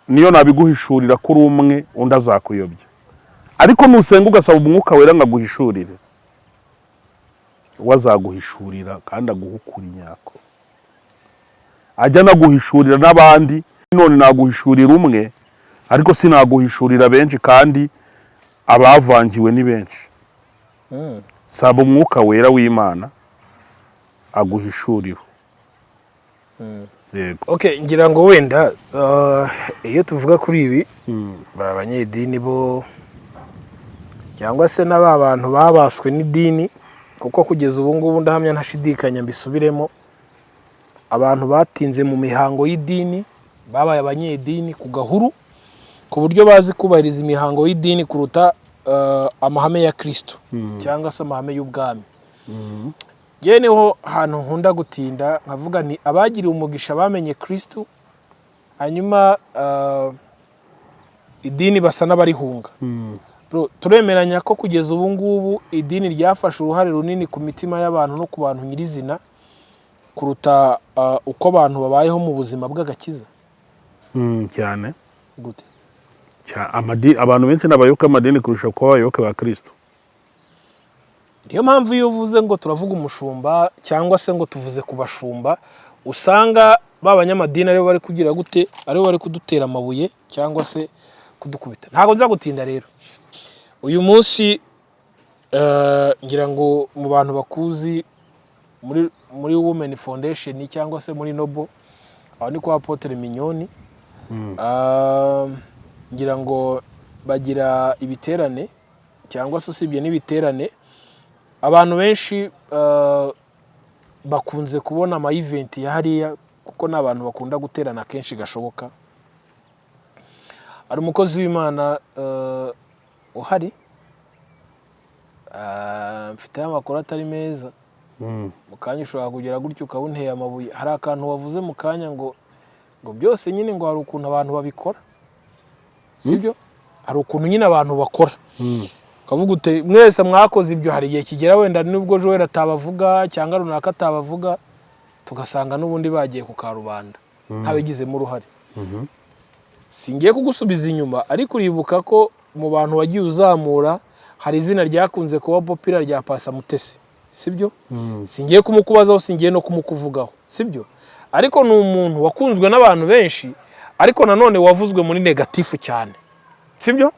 niyo nabiguhishurira kuri umwe, undi azakuyobya. Ariko nusenga ugasaba Umwuka Wera ngo aguhishurire, we azaguhishurira kandi aguha ukuri nyako, ajya anaguhishurira n'abandi. None naguhishurira umwe, ariko sinaguhishurira benshi, kandi abavangiwe ni benshi. Saba Umwuka Wera w'Imana aguhishurira. Yego. Okay, ngira ngo wenda iyo tuvuga kuri ibi, ba banyedini bo cyangwa se na ba bantu babaswe n'idini, kuko kugeza ubu ngubu ndahamya ntashidikanya mbisubiremo, abantu batinze mu mihango y'idini babaye abanyedini ku gahuru, ku buryo bazi kubahiriza imihango y'idini kuruta amahame ya Kristo cyangwa se amahame y'ubwami. Njyewe niho hantu nkunda gutinda nkavuga nti abagiriwe umugisha bamenye Kristo, hanyuma idini basa n'abarihunga. Bro, turemeranya ko kugeza ubu ngubu idini ryafashe uruhare runini ku mitima y'abantu no ku bantu nyirizina kuruta uko abantu babayeho mu buzima bw'agakiza. Cyane. Gute? Abantu benshi ni abayoboke b'amadini kurusha kuba abayoboke ba Kristo. Niyo mpamvu iyo uvuze ngo turavuga umushumba cyangwa se ngo tuvuze ku bashumba, usanga ba banyamadini aribo bari kugira gute, aribo bari kudutera amabuye cyangwa se kudukubita. Ntabwo nza gutinda rero uyu munsi. Ngira ngo mu bantu bakuzi muri Women Foundation cyangwa se muri Noble, aho ni kwa Apotre Mignonne. Ngira ngo bagira ibiterane, cyangwa se usibye n'ibiterane, abantu benshi bakunze kubona ama event ya hariya, kuko ni abantu bakunda guterana kenshi gashoboka. Hari umukozi w'Imana uhari, mfiteho amakuru atari meza. Mu kanya ushobora kugera gutyo ukaba unteye amabuye. Hari akantu wavuze mu kanya ngo byose nyine, ngo hari ukuntu abantu babikora, sibyo? Hari ukuntu nyine abantu bakora, ukavuga uti mwese mwakoze ibyo. Hari igihe kigera wenda nubwo Joel atabavuga cyangwa runaka atabavuga, tugasanga n'ubundi bagiye ku karubanda ntabigizemo uruhare. Singiye kugusubiza inyuma, ariko uribuka ko mu bantu wagiye uzamura hari izina ryakunze kuba popular rya Pasa Mutesi, sibyo? Singiye kumukubazaho, singiye no kumukuvugaho, sibyo? Ariko ni umuntu wakunzwe n'abantu benshi, ariko nanone wavuzwe muri negative cyane, sibyo?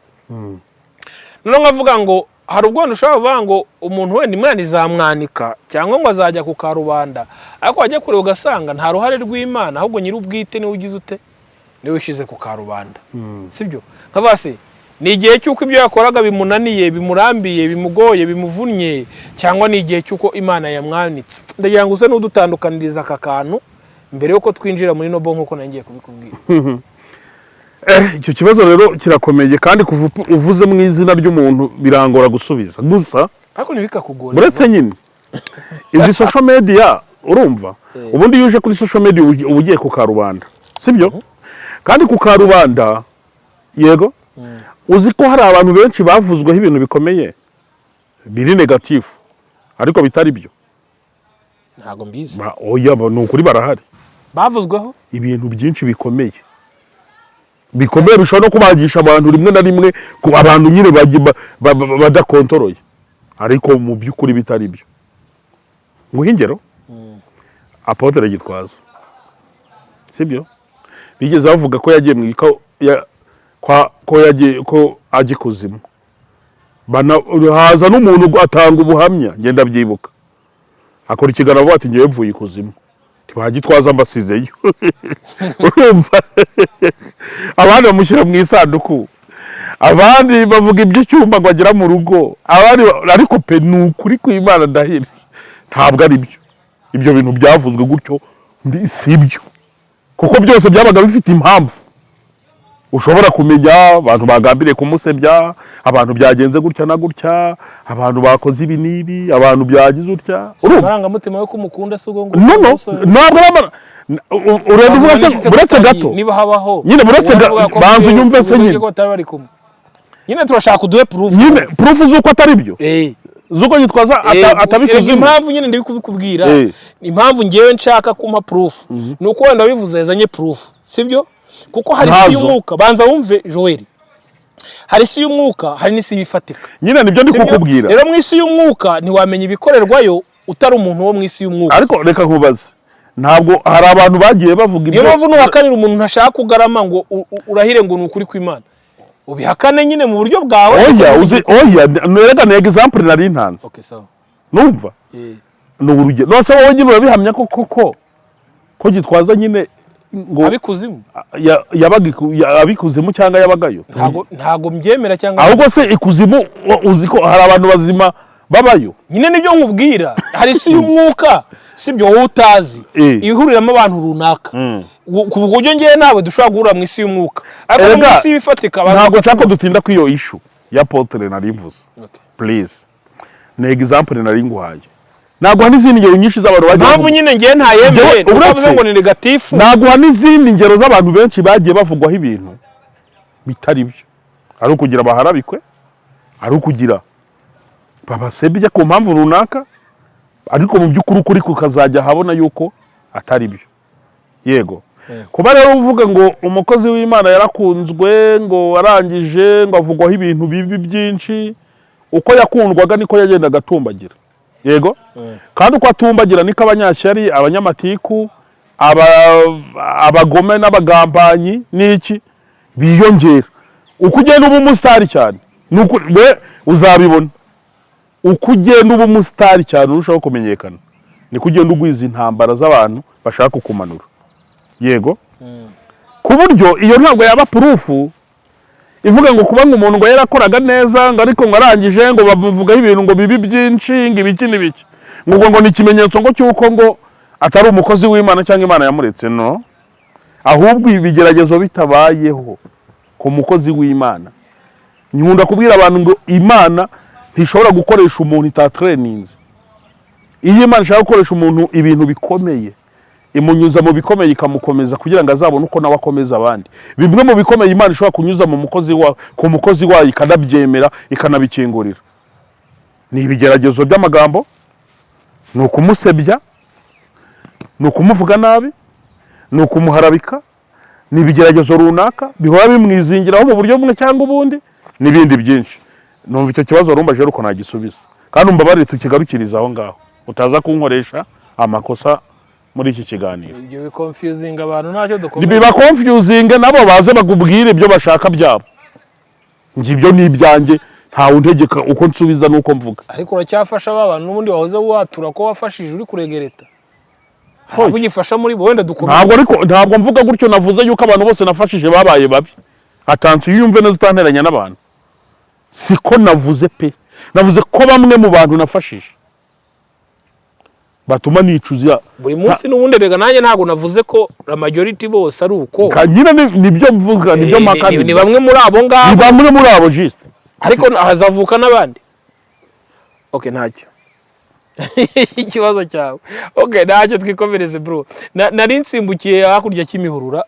Noneho nkavuga ngo hari ubwo wenda ushobora kuvuga ngo umuntu wenda Imana izamwanika cyangwa ngo azajya ku karubanda, ariko wajya kureba ugasanga nta ruhare rw'Imana, ahubwo nyir'ubwite niwe ugize ute, niwe ushyize ku karubanda, sibyo? Nkavuga se ni igihe cy'uko ibyo yakoraga bimunaniye, bimurambiye, bimugoye, bimuvunnye, cyangwa ni igihe cy'uko Imana yamwanitse? Ndagira ngo uze n'udutandukaniriza aka kantu mbere y'uko twinjira muri Noble nk'uko ngiye kubikubwira. Icyo kibazo rero kirakomeye, kandi kuva uvuze mu izina ry'umuntu birangora gusubiza gusa. Ariko ntibikakugore. Uretse nyine izi social media, urumva, ubundi iyo uje kuri social media uba ugiye ku karubanda, sibyo? Kandi ku karubanda, yego, uzi ko hari abantu benshi bavuzweho ibintu bikomeye biri negative ariko bitari byo. Ntabwo mbizi. Oya, ni ukuri barahari. Bavuzweho ibintu byinshi bikomeye bikomeye bishobora no kubagisha abantu rimwe na rimwe, ku abantu nyine badakontoroye, ariko mu by'ukuri bitari byo. Nguhe ingero: Apotre Gitwaza, sibyo? Bigeze bavuga ko yagiye mu ko ya- kwa- ko yagiye, ko ajya ikuzimu. Haza n'umuntu atanga ubuhamya, ngenda byibuka, akora ikiganiro avuga ati: "Ngewe mvuye ikuzimu, ntibagitwaza mbasizeyo." Urumva, abandi bamushyira mu isanduku, abandi bavuga iby'icyumba ngo agera mu rugo, abandi ariko pe, ni ukuri kw'Imana ndahiri, ntabwo ari byo. Ibyo bintu byavuzwe gutyo si byo, kuko byose byabaga bifite impamvu. Ushobora kumenya abantu bagambiriye kumusebya, abantu byagenze gutya na gutya, abantu bakoze ibi n'ibi, abantu byagize utya. Si Urumva? Amarangamutima yo kumukunda si ubwo ngo No, ntabwo ari urenda uvuga se buretse gato. Niba habaho Nyine buretse uwavuga ko banza unyumve se nyine. ko batari bari kumwe nyine, turashaka uduhe proof. Nyine proof z'uko atari byo, z'uko Gitwaza atabikuzimu. Impamvu nyine ndi kubikubwira, impamvu ngewe nshaka kumpa proof, ni uko wenda bivuze yazanye proof, sibyo? Kuko hari isi Ntazo. y'umwuka. Banza wumve Joel, hari isi y'umwuka, hari n'isi y'ibifatika. Nyine nibyo ndi Sibyo? kukubwira. Rero mu isi y'umwuka ntiwamenya ibikorerwayo utari umuntu wo mu isi y'umwuka. Ariko reka nkubaze, ntabwo hari abantu bagiye bavuga Niyo ibyo? mpamvu nuhakanira umuntu ntashaka kugarama ngo urahire ngo ni ukuri kw'Imana, ubihakane nyine mu buryo bwawe. Oya, uzi, oya, reka ni example nari ntanze. Okay, sawa. Numva ni urugero. None wowe nyine urabihamya ko koko ko Gitwaza nyine ngo abikuzimu? Yabaga abikuzimu cyangwa yabagayo? Ntabwo mbyemera cyangwa Ahubwo se ikuzimu uzi ko hari abantu bazima babayo? Nyine nibyo nkubwira, hari isi y'umwuka, sibyo, wowe utazi, ihuriramo abantu runaka, ku buryo ngewe nawe dushobora guhurira mu isi y'umwuka, ariko no mu Erega, isi y'ibifatika abantu ntabwo nshaka ko dutinda kuri iyo issue ya Apotre nari mvuze. Okay. Please, ni example nari nguhaye, naguha n'izindi ngero nyinshi z'abantu bagiye Impamvu nyine ngewe ntayemeye Njyewe, ni uko avuze ngo ni negative. Naguha n'izindi ngero z'abantu benshi bagiye bavugwaho ibintu bitari byo, ari ukugira baharabikwe, ari ukugira babasebye ku mpamvu runaka, ariko mu by'ukuri ukuri kukazajya ahabona yuko atari byo. Yego. Kuba rero uvuga ngo umukozi w'Imana yarakunzwe, ngo arangije ngo avugwaho ibintu bibi byinshi, uko yakundwaga niko yagendaga atumbagira, yego. Kandi uko atumbagira niko abanyashyari, abanyamatiku, abagome n'abagambanyi n'iki biyongera. Uko ugenda uba umusitari cyane, nuko we uzabibona, uko ugenda uba umusitari cyane, urushaho kumenyekana, niko ugenda ugwiza intambara z'abantu bashaka kukumanura, yego. Ku buryo iyo ntabwo yaba proof ivuga ngo kuba ngo umuntu ngo yarakoraga neza, ngo ariko ngo arangije ngo bamuvugaho ibintu ngo bibi byinshi, ngo ibiki n'ibiki, ngo ni ikimenyetso ngo cy'uko ngo atari umukozi w'Imana cyangwa Imana yamuretse. No ahubwo ibi bigeragezo bitabayeho ku mukozi w'Imana, nkunda kubwira abantu ngo Imana ntishobora gukoresha umuntu itatereninze. Iyo Imana ishaka gukoresha umuntu ibintu bikomeye, imunyuza mu bikomeye, ikamukomeza kugira ngo azabone uko nawe akomeza abandi. Bimwe mu bikomeye Imana ishobora kunyuza mu mukozi wa ku mukozi wayo, ikanabyemera, ikanabikingurira, ni ibigeragezo by'amagambo, ni ukumusebya, ni ukumuvuga nabi, ni ukumuharabika, ni ibigeragezo runaka bihora bimwizingiraho mu buryo bumwe cyangwa ubundi, n'ibindi byinshi. Numva icyo kibazo warumbaje ariko nagisubiza, kandi umbabarire tukigarukiriza aho ngaho, utaza kunkoresha amakosa muri iki kiganiro. Ibyo biconfusinga abantu, ntacyo dukomeye. Biba confusing, nabo baze bakubwire ibyo bashaka byabo. Njye ibyo ni ibyanjye, ntawe untegeka uko nsubiza n'uko mvuga. Ariko uracyafasha ba bantu n'ubundi wahoze watura ko wafashije, uri kuregereta? Hari abo ugifasha muri bo? Wenda dukomeze. Ntabwo, ariko ntabwo mvuga gutyo. Navuze yuko abantu bose nafashije babaye babi. Attention, iyo yumve neza, utanteranya n'abantu. Siko navuze pe. Navuze ko bamwe mu bantu nafashije batuma nicuza. Buri munsi n'ubundi rega nanjye ntabwo navuze ko la majority bose ari uko. Nyine nibyo mvuga, nibyo mpaka. Ni bamwe muri abo Ni ngabo. bamwe muri abo juste. Ariko hazavuka n'abandi. Okay, ntacyo, ikibazo cyawe. Okay, ntacyo, twikomereze bro. Nari nsimbukiye hakurya Kimihurura.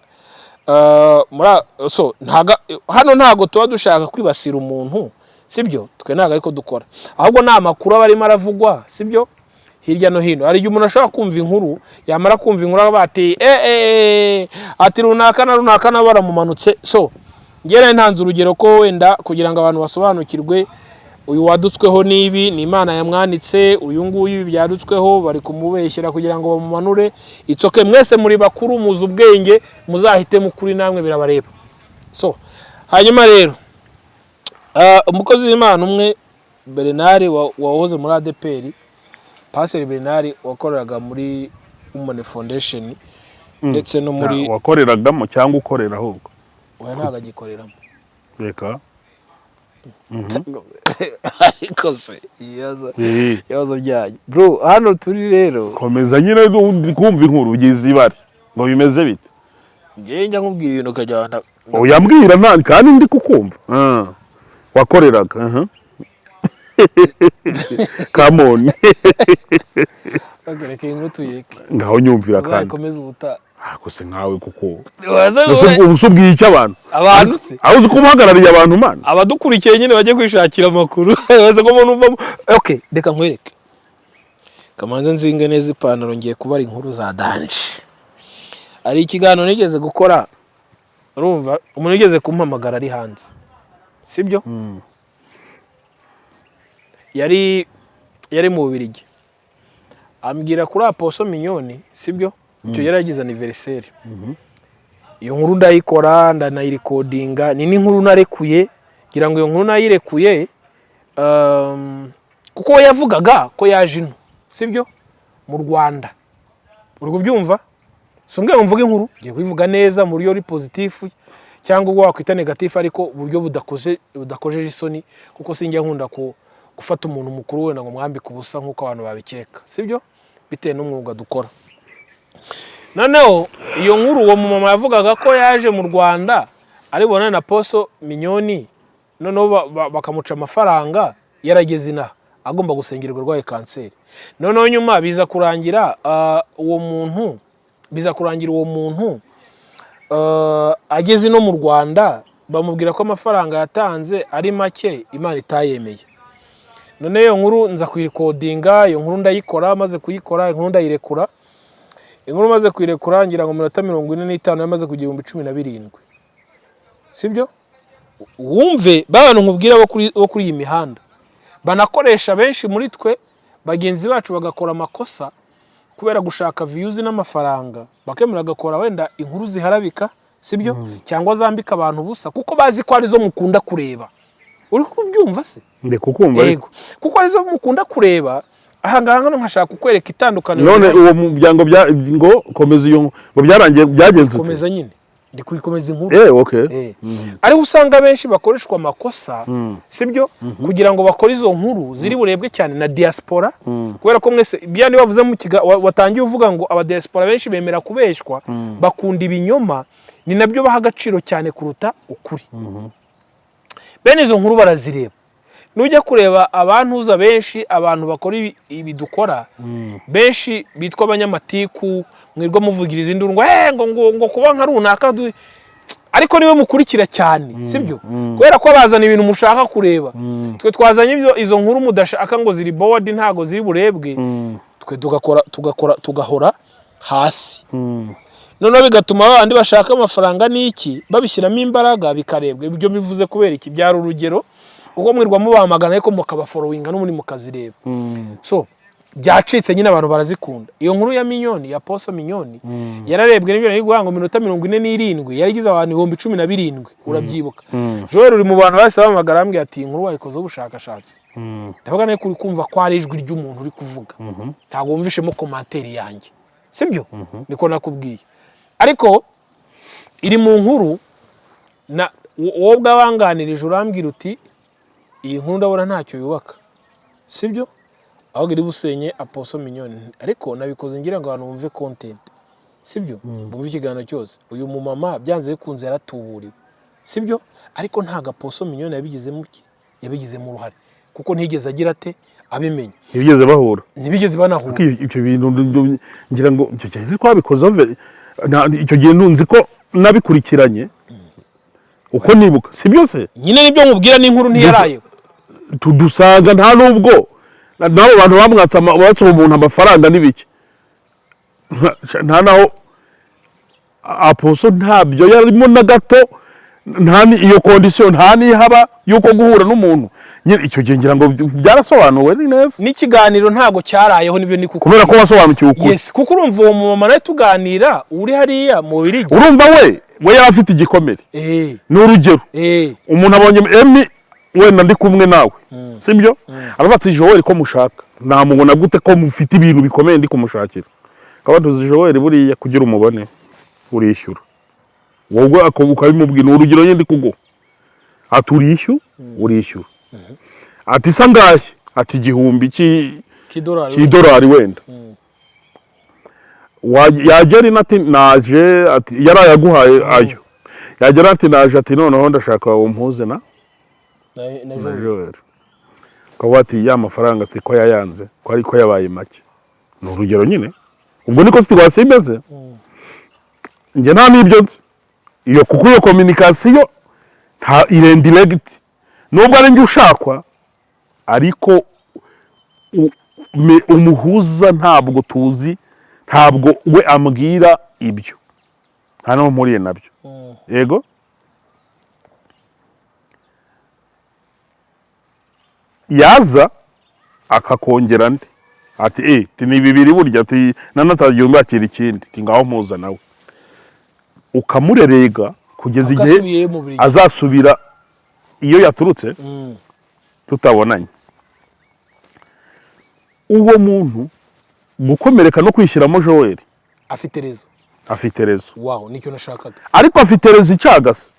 So ntaga hano ntago tuba dushaka kwibasira umuntu, sibyo? Twe ntago ariko dukora, ahubwo ni amakuru aba arimo aravugwa, sibyo, hirya no hino. Hari igihe umuntu ashobora kumva inkuru, yamara kumva inkuru akaba ati eh eh, ati runaka na runaka nabo baramumanutse. So njye nari ntanze urugero ko wenda kugira ngo abantu basobanukirwe, uyu wadutsweho n'ibi ni Imana yamwanitse, uyu nguyu ibi byadutsweho bari kumubeshyera kugira ngo bamumanure. It's okay, mwese muri bakuru, muzi ubwenge, muzahitemo ukuri, namwe birabareba. So hanyuma rero, umukozi w'Imana umwe Bernard wahoze muri ADEPR, Pasiteri Bernard wakoreraga muri Women Foundation ndetse no muri Wakoreragamo cyangwa ukorera ahubwo? Oya, ntabwo agikoreramo. Reka. Ariko se ibibazo ibibazo byanyu bro, hano turi rero. Komeza nyine, ndi kumva inkuru ugize ibare ngo bimeze bite? Njyewe njya nkubwira ibintu ukajyana. Oya, mbwira nta kandi ndi kukumva. Wakoreraga, aha. Come on. Reka iyi nkuru tuyireke. Ngaho nyumvira kandi. Tuzayikomeze ubutaha. Ako se nkawe kuko Waza ubu se ubwiye icyo abantu? Abantu se? Aho uzi ko uhagarariye abantu, mana. Abadukurikiye nyine bajye kwishakira amakuru, baze ko umuntu uvamo. Okay, reka nkwereke, kamanze nzinge neza ipantaro, ngiye kubara inkuru za danger. Hari ikiganiro nigeze gukora, urumva, umuntu yigeze kumpamagara ari hanze, sibyo? Yari mu Bubiligi, ambwira kuri Apostle Mignonne, sibyo? Icyo yari yagize anniversaire. Iyo nkuru ndayikora, ndanayirecordinga, ni n'inkuru narekuye, ngira ngo iyo nkuru nayirekuye kuko we yavugaga ko yaje ino, sibyo, mu Rwanda. Uri kubyumva? Si umbwira ngo mvuge inkuru, ngiye kubivuga neza mu buryo buri positif cyangwa ubwo wakwita négatif, ariko uburyo budakojeje isoni, kuko sinjya nkunda gufata umuntu mukuru wenda ngo mwambike ubusa nk'uko abantu babikeka, sibyo, bitewe n'umwuga dukora. Noneho iyo nkuru, uwo mumama yavugaga ko yaje mu Rwanda ari bubonane na Apostle Mignonne, noneho bakamuca amafaranga, yarageze inaha agomba gusengerwa arwaye kanseri. Noneho nyuma biza kurangira uwo muntu, biza kurangira uwo muntu ageze ino mu Rwanda, bamubwira ko amafaranga yatanze ari make, Imana itayemeye. None iyo nkuru nza kuyirecordinga, iyo nkuru ndayikora, maze kuyikora inkuru ndayirekura. Inkuru maze kuyirekura, ngira ngo minota 45 yamaze kugira 17,000, sibyo? Wumve ba bantu nkubwira bo kuri iyi mihanda banakoresha benshi muri twe, bagenzi bacu bagakora amakosa kubera gushaka views n'amafaranga, bakemera bagakora wenda inkuru ziharabika, sibyo, cyangwa zambika abantu ubusa, kuko bazi ko arizo mukunda kureba. Uri kubyumva se? Ndi kukumva ariko. Yego, kuko arizo mukunda kureba. Aha ngaha hano nkashaka kukwereka itandukaniro None rihari. uwo muryango bya ngo komeza iyo ngo byarangiye, byagenze ute? Komeza nyine, ndi kuyikomeza inkuru. Okay. Ariho usanga benshi bakoreshwa amakosa, sibyo, kugira ngo bakore izo nkuru ziri burebwe cyane na diaspora, kubera ko mwese bya niba wavuze mu watangiye uvuga ngo aba diaspora benshi bemera kubeshywa, bakunda ibinyoma, ni nabyo baha agaciro cyane kuruta ukuri. Bene izo nkuru barazireba. Nujya kureba abantuza benshi, abantu bakora ibi dukora, benshi bitwa abanyamatiku, mwirwa muvugiriza induru ngo ngo kuba nka runaka ariko niwe mukurikira cyane, sibyo? Kubera ko bazana ibintu mushaka kureba. Twe twazanye izo nkuru mudashaka ngo ziri bored, ntago ziri burebwe. Twe tugakora tugahora hasi, noneho bigatuma babandi bashaka amafaranga n'iki babishyiramo imbaraga, bikarebwa. Ibyo bivuze kubera iki? Byari urugero, kuko mwirwa mubamagana ariko mukabafollowinga n'ubundi mukazireba. So byacitse nyine, abantu barazikunda. Iyo nkuru ya Mignonne, ya Apostle Mignonne, yararebwe n'ibyo nari guhanga minota 47, yarigize abantu 17,000. Urabyibuka, Joel, uri mu bantu bahise bahamagara, bambwira ati: "Iyi nkuru wayikozeho ubushakashatsi?" Ndavuga nawe uri kumva ko ari ijwi ry'umuntu uri kuvuga, ntabwo wumvishemo commentaire yanjye, sibyo? Niko nakubwiye. Ariko iri mu nkuru na wowe ubwawe wanganirije, urambwira uti: "Iyi nkuru ndabona ntacyo yubaka, sibyo, ahubwo iri busenye Apostle Mignonne." Ariko nabikoze ngira ngo abantu bumve content, sibyo, bumve ikiganiro cyose. Uyu mumama byanze bikunze yaratuburiwe, sibyo? Ariko ntabwo Apostle Mignonne yabigizemo iki, yabigizemo uruhare, kuko ntiyigeze agira ate, abimenya. Ntibigeze bahura. Ntibigeze banahura. Ariko ibyo bintu ngira ngo icyo gihe twabikozeho icyo gihe ntunzi ko nabikurikiranye uko nibuka, si byose. Nyine nibyo nkubwira, n'inkuru ntiyarayeho. Dusanga nta nubwo n'abo bantu bamwatse batse umuntu amafaranga n'ibiki, nta naho Apostle ntabyo yarimo na gato, nta iyo condition nta n'ihaba y'uko guhura n'umuntu nyine. Icyo gihe ngira ngo byarasobanuwe neza. N'ikiganiro ntabwo cyarayeho, nibyo ni kuko Kubera ko wasobanukiwe ukuri. Yes, kuko urumva uwo mumama nawe tuganira uri hariya mu Bubiligi. Urumva we yari afite igikomere. Ni urugero, umuntu abonye Emi wenda ndi kumwe nawe, sibyo, aravuga ati: "Joel ko mushaka, namubona gute ko mufite ibintu bikomeye ndi kumushakira?" Akaba tuzi Joel buriya kugira umubone urishyura, wowe ukabimubwira. Ni urugero nyine ndi kuguha. Ati: Urishyura." Ati: "Isa ngahe?" Ati: "Igihumbi k'idolari." Cy'idolari wenda. Yagera ino ati: "Naje." Ati yarayaguhaye ayo. Yagera ati: "Naje." Ati: "Noneho ndashaka umpuze na na na Joel." Joel. Ukaba ati ya mafaranga, ati ko yayanze, ko ariko yabaye make. Ni urugero nyine, ubwo niko situation imeze. Njye nta n'ibyo nzi iyo, kuko iyo communication nta indirect, nubwo ari njye ushakwa, ariko umuhuza ntabwo tuzi, ntabwo we ambwira ibyo, nta n'aho mpuriye nabyo. Yego, yaza akakongera andi, ati ti ni bibiri burya, ati nanatagiye umbakira ikindi, ati ngaho mpuza nawe, ukamurerega kugeza igihe Agasubiyeyo mu Bubiligi. azasubira iyo yaturutse tutabonanye. Uwo muntu gukomereka no kwishyiramo Joel Afite raison. Afite raison. Wow, nicyo nashakaga. Ariko afite raison icagase.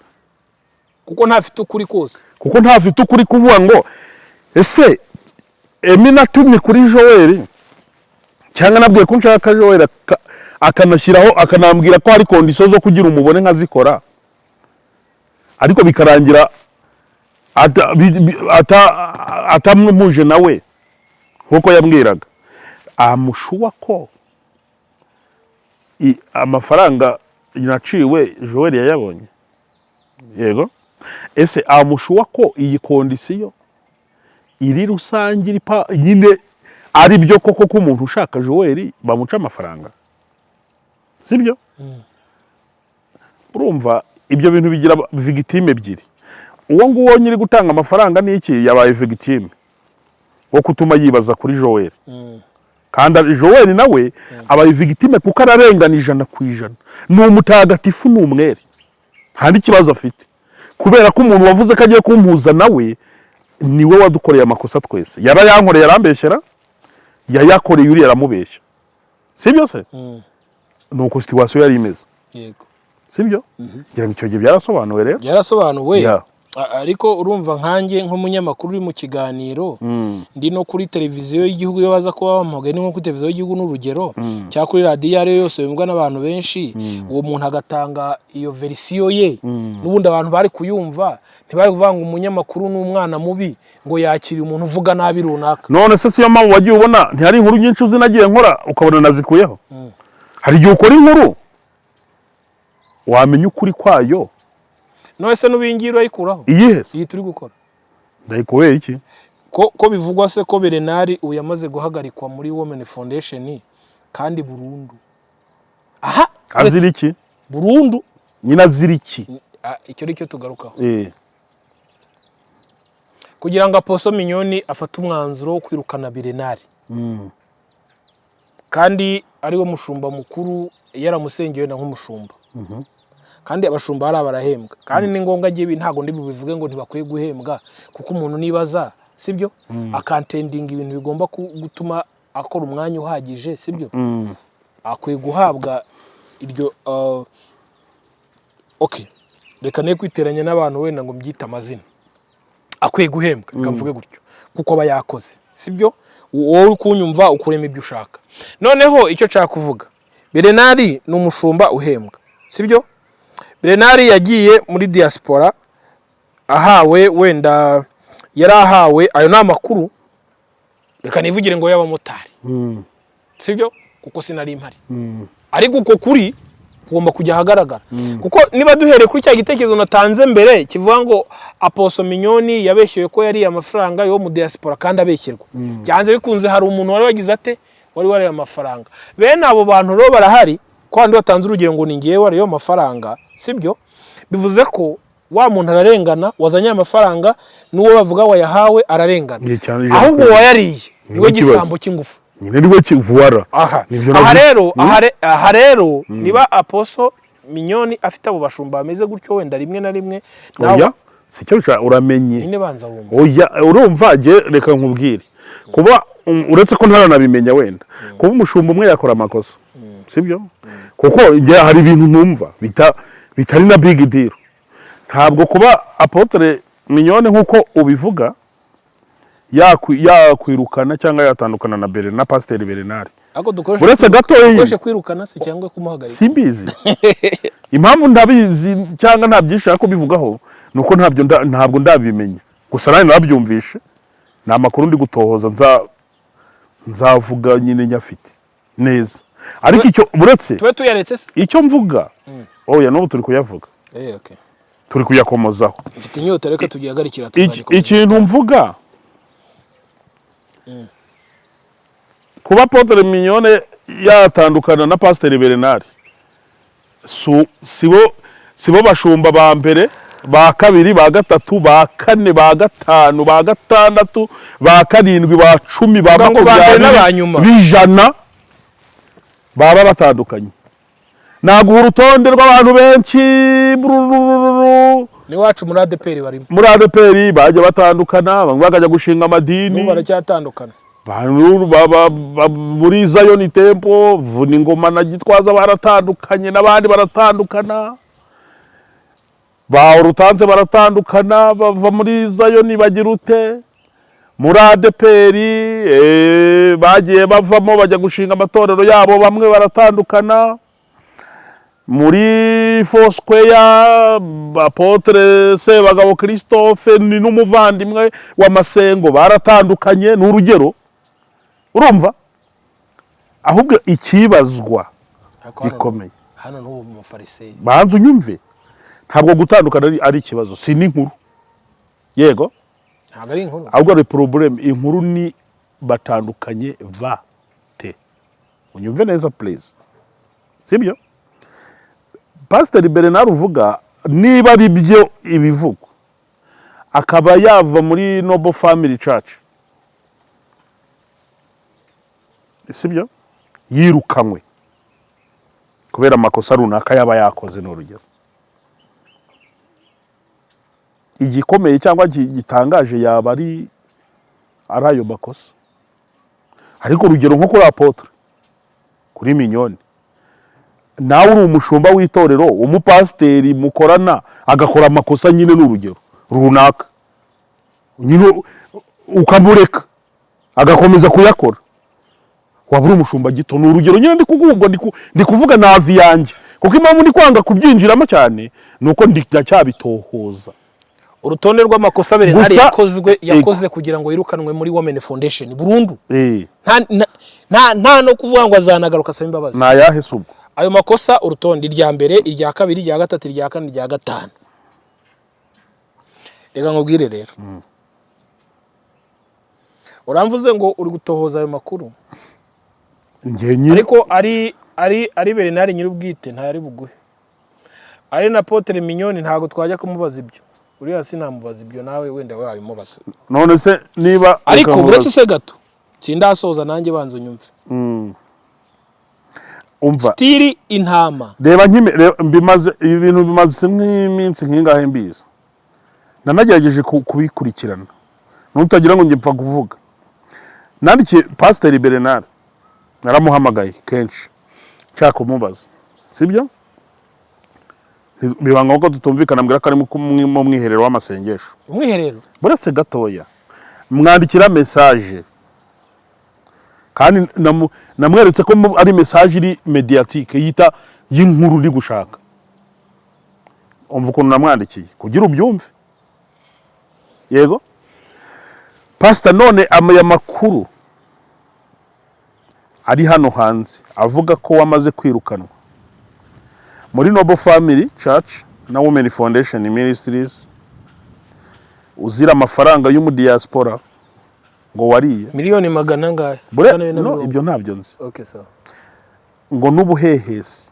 Kuko ntafite ukuri kose. Kuko ntafite ukuri kuvuga ngo ese Emi natumye kuri Joel, cyangwa nabwiye ko nshaka Joel, akanashyiraho akanambwira ko hari condition zo kugira umubone nkazikora, ariko bikarangira atamuhuje nawe nk'uko yambwiraga, amushuwa ko amafaranga naciwe Joel yayabonye. Yego, ese amushuwa ko iyi condition iri rusange, iri nyine ari byo koko ko umuntu ushaka Joel bamuca amafaranga? Sibyo? Urumva ibyo bintu bigira victime ebyiri. Uwo nguwo nyiri gutanga amafaranga n'iki yabaye victime wo kutuma yibaza kuri Joel, kandi Joel nawe abaye victime kuko ararengana 100%. Ni umutagatifu, ni umwere, nta n'ikibazo afite, kubera ko umuntu wavuze ko agiye kumpuza nawe niwe wadukoreye amakosa twese. Yarayankoreye, arambeshyera, yayakoreye uriya aramubeshya. Sibyo se? Ni uko situation yari imeze. Yego. Sibyo? Ngira ngo icyo gihe byarasobanuwe rero. Byarasobanuwe. Yeah. Ariko urumva nkanjye nk'umunyamakuru uri mu kiganiro, ndi no kuri televiziyo y'igihugu, iyo baza kuba bampamagaye ni nko kuri televiziyo y'igihugu n'urugero, cyangwa kuri radiyo iyo ari yo yose yumvwa n'abantu benshi, uwo muntu agatanga iyo version ye, n'ubundi abantu bari kuyumva, ntibari kuvuga ngo umunyamakuru ni umwana mubi, ngo yakiriye umuntu uvuga nabi runaka. None se siyo mpamvu wagiye ubona ntihari inkuru nyinshi uzi nagiye nkora ukabona nazikuyeho? Hari igihe ukora inkuru wamenya ukuri kwayo. None se n'ubingiye urayikuraho? Iyihe se? Iyi turi gukora. Ndayikubera iki? Ko bivugwa se ko Bernard ubu yamaze guhagarikwa muri Women Foundation kandi burundu aha? Azira iki? Burundu. Nyine azira iki? Ah, icyo ni cyo tugarukaho. Kugira ngo Apostle Mignonne afate umwanzuro wo kwirukana Bernard, kandi ariwe mushumba mukuru, yaramusengeye na nk'umushumba, kandi abashumba hari barahembwa, kandi ni ngombwa, agiye ibi ntabwo ndi bubivuge ngo ntibakwiye guhembwa, kuko umuntu nibaza, sibyo, akantendinga ibintu bigomba gutuma akora umwanya uhagije, sibyo, akwiye guhabwa iryo okay, reka ne kwiteranya n'abantu wenda ngo mbyite amazina. Akwiye guhembwa, reka mvuge gutyo, kuko aba yakoze, sibyo? Wowe uri kunyumva ukuremo ibyo ushaka. Noneho icyo nshaka kuvuga, Bernard ni umushumba uhembwa, sibyo? Bernard yagiye muri diaspora ahawe, wenda yari ahawe, ayo ni amakuru, reka nivugire ngo y'abamotari, sibyo, kuko sinari mpari, ariko uko kuri kugomba kujya ahagaragara, kuko niba duhereye kuri cya gitekerezo natanze mbere kivuga ngo Apostle Mignonne yabeshyuwe ko yariye amafaranga yo mu diaspora kandi abeshyerwa, byanze bikunze hari umuntu wari wagize ate, wari wariye amafaranga. Bene abo bantu rero barahari, ko handi watanze urugero ngo ni ngewe wariye amafaranga, sibyo? Bivuze ko wa muntu ararengana wazanye amafaranga, n'uwo bavuga wayahawe ararengana. Ni cyane ijana Ahubwo ku ijana. uwayariye niwe Niwe kibazo. gisambo cy'ingufu. Nyine niwe kivuwara. Aha. Nibyo Aha navuze. rero, aha rero niba Apostle Mignonne afite abo bashumba bameze gutyo, wenda rimwe na rimwe nawe Oya, si cyo uramenye. Nyine banza wumva. Oya, urumva jye reka nkubwire, kuba uretse ko ntaranabimenya, wenda kuba umushumba umwe yakora amakosa, sibyo? Kuko njye hari ibintu ntumva bitari na big deal. Ntabwo kuba Apôtre Mignonne nk'uko ubivuga yakwirukana cyangwa yatandukana na Bere na Pasiteri Bernard. Ariko dukoreshe Uretse gatoya. Dukoreshe kwirukana se cyangwa kumuhagarika? Simbizi. Impamvu ndabizi cyangwa nta byinshi nshaka kubivugaho ni uko ntabyo ntabwo ndabimenya. Gusa nanjye narabyumvishe, ni amakuru ndi gutohoza, nzavuga nyine nyafite neza. Ariko icyo uretse Tube tuyaretse se? Icyo mvuga, oya, n'ubu turi kuyavuga, Eh, okay. turi kuyakomozaho. Mfite inyota, reka tugihagarikira, tuzagikomeza. Ikintu mvuga, kuba Apôtre Mignonne yatandukana na Pasiteri Bernard, sibo bashumba ba mbere, ba kabiri, ba gatatu, ba kane, ba gatanu, ba gatandatu, ba karindwi, ba 10, ba Vuga ngo ba mbere n'aba nyuma. b'ijana baba batandukanye. Naguha urutonde rw'abantu benshi brurururu. N'iwacu muri ADEPR barimo. Muri ADEPR bajya batandukana, bamwe bakajya gushinga amadini. N'ubu baracyatandukana. Bantu muri Zion Temple, Vuna Ingoma na Gitwaza baratandukanye, n'abandi baratandukana, ba Urutanze baratandukana, bava muri Zion bagira ute. Muri ADEPR bagiye bavamo bajya gushinga amatorero yabo, bamwe baratandukana. Muri Foursquare, Apôtre Sebagabo Christophe ni n'umuvandimwe wa Masengo baratandukanye, ni urugero. Urumva ahubwo ikibazwa Ariko hano- gikomeye. Hano n'ubu mu mufariseyi. Banza unyumve, ntabwo gutandukana ari ikibazo, si n'inkuru, yego. Ntabwo ari inkuru. Ahubwo ari problème. Inkuru ni batandukanye ba te. Unyumve neza please, sibyo? Pasiteri Bernard uvuga, niba ari byo ibivugwa, akaba yava muri Noble Family Church, sibyo, yirukanwe kubera amakosa runaka yaba yakoze, ni urugero, igikomeye cyangwa gitangaje yaba ari ayo makosa. Ariko urugero nko kuri apôtre, kuri Mignone, nawe uri umushumba w'itorero, umupasiteri mukorana agakora amakosa nyine, ni urugero runaka nyine, ukamureka agakomeza kuyakora, waba uri umushumba gito. Ni urugero nyine ndi kuguha, ubwo ndi kuvuga navi yanjye, kuko impamvu ndi kwanga kubyinjiramo cyane ni uko ndacyabitohoza. Urutonde rw'amakosa Bernard yakozwe, yakoze kugira ngo yirukanwe muri Women Foundation burundu, nta no kuvuga ngo azanagaruka asaba imbabazi. Ni ayahe se ubwo? Ayo makosa, urutonde: irya mbere, irya kabiri, irya gatatu, irya kane, irya gatanu. Reka nkubwire rero, uramvuze ngo uri gutohoza ayo makuru. Njye nyine. Ariko ari Bernard nyir'ubwite ntayari buguhe, ari na apôtre Mignone ntabwo twajya kumubaza ibyo. Uriya sinamubaza ibyo, nawe wenda wabimubaza. None se niba Ariko reka uretse nkubaze. se gato, sindasoza nanjye, banza unyumve. Umva. Stiri intama. Reba reba, mbimaze, ibi bintu bimaze nk'iminsi nk'ingahe mbizi, nanagerageje kubikurikirana, nutagira ngo njye mpfa kuvuga. Nandikiye Pasiteri Bernard, naramuhamagaye kenshi nshaka kumubaza, sibyo, biba ngombwa ko tutumvikana, mbwira ko ari mu mwiherero w'amasengesho. Umwiherero? Buretse gatoya, mwandikira message kandi namweretse ko ari message iri médiatique yita y'inkuru ndi gushaka. Umva ukuntu namwandikiye kugira ubyumve. Yego pasita, none aya makuru ari hano hanze avuga ko wamaze kwirukanwa muri Noble Family Church na Women Foundation Ministries uzira amafaranga y'umudiaspora ngo wariye. Miliyoni magana angahe? Magana abiri na No, mirongo. Ibyo ntabyo nzi. Okay, sawa. Ngo n'ubuhehesi.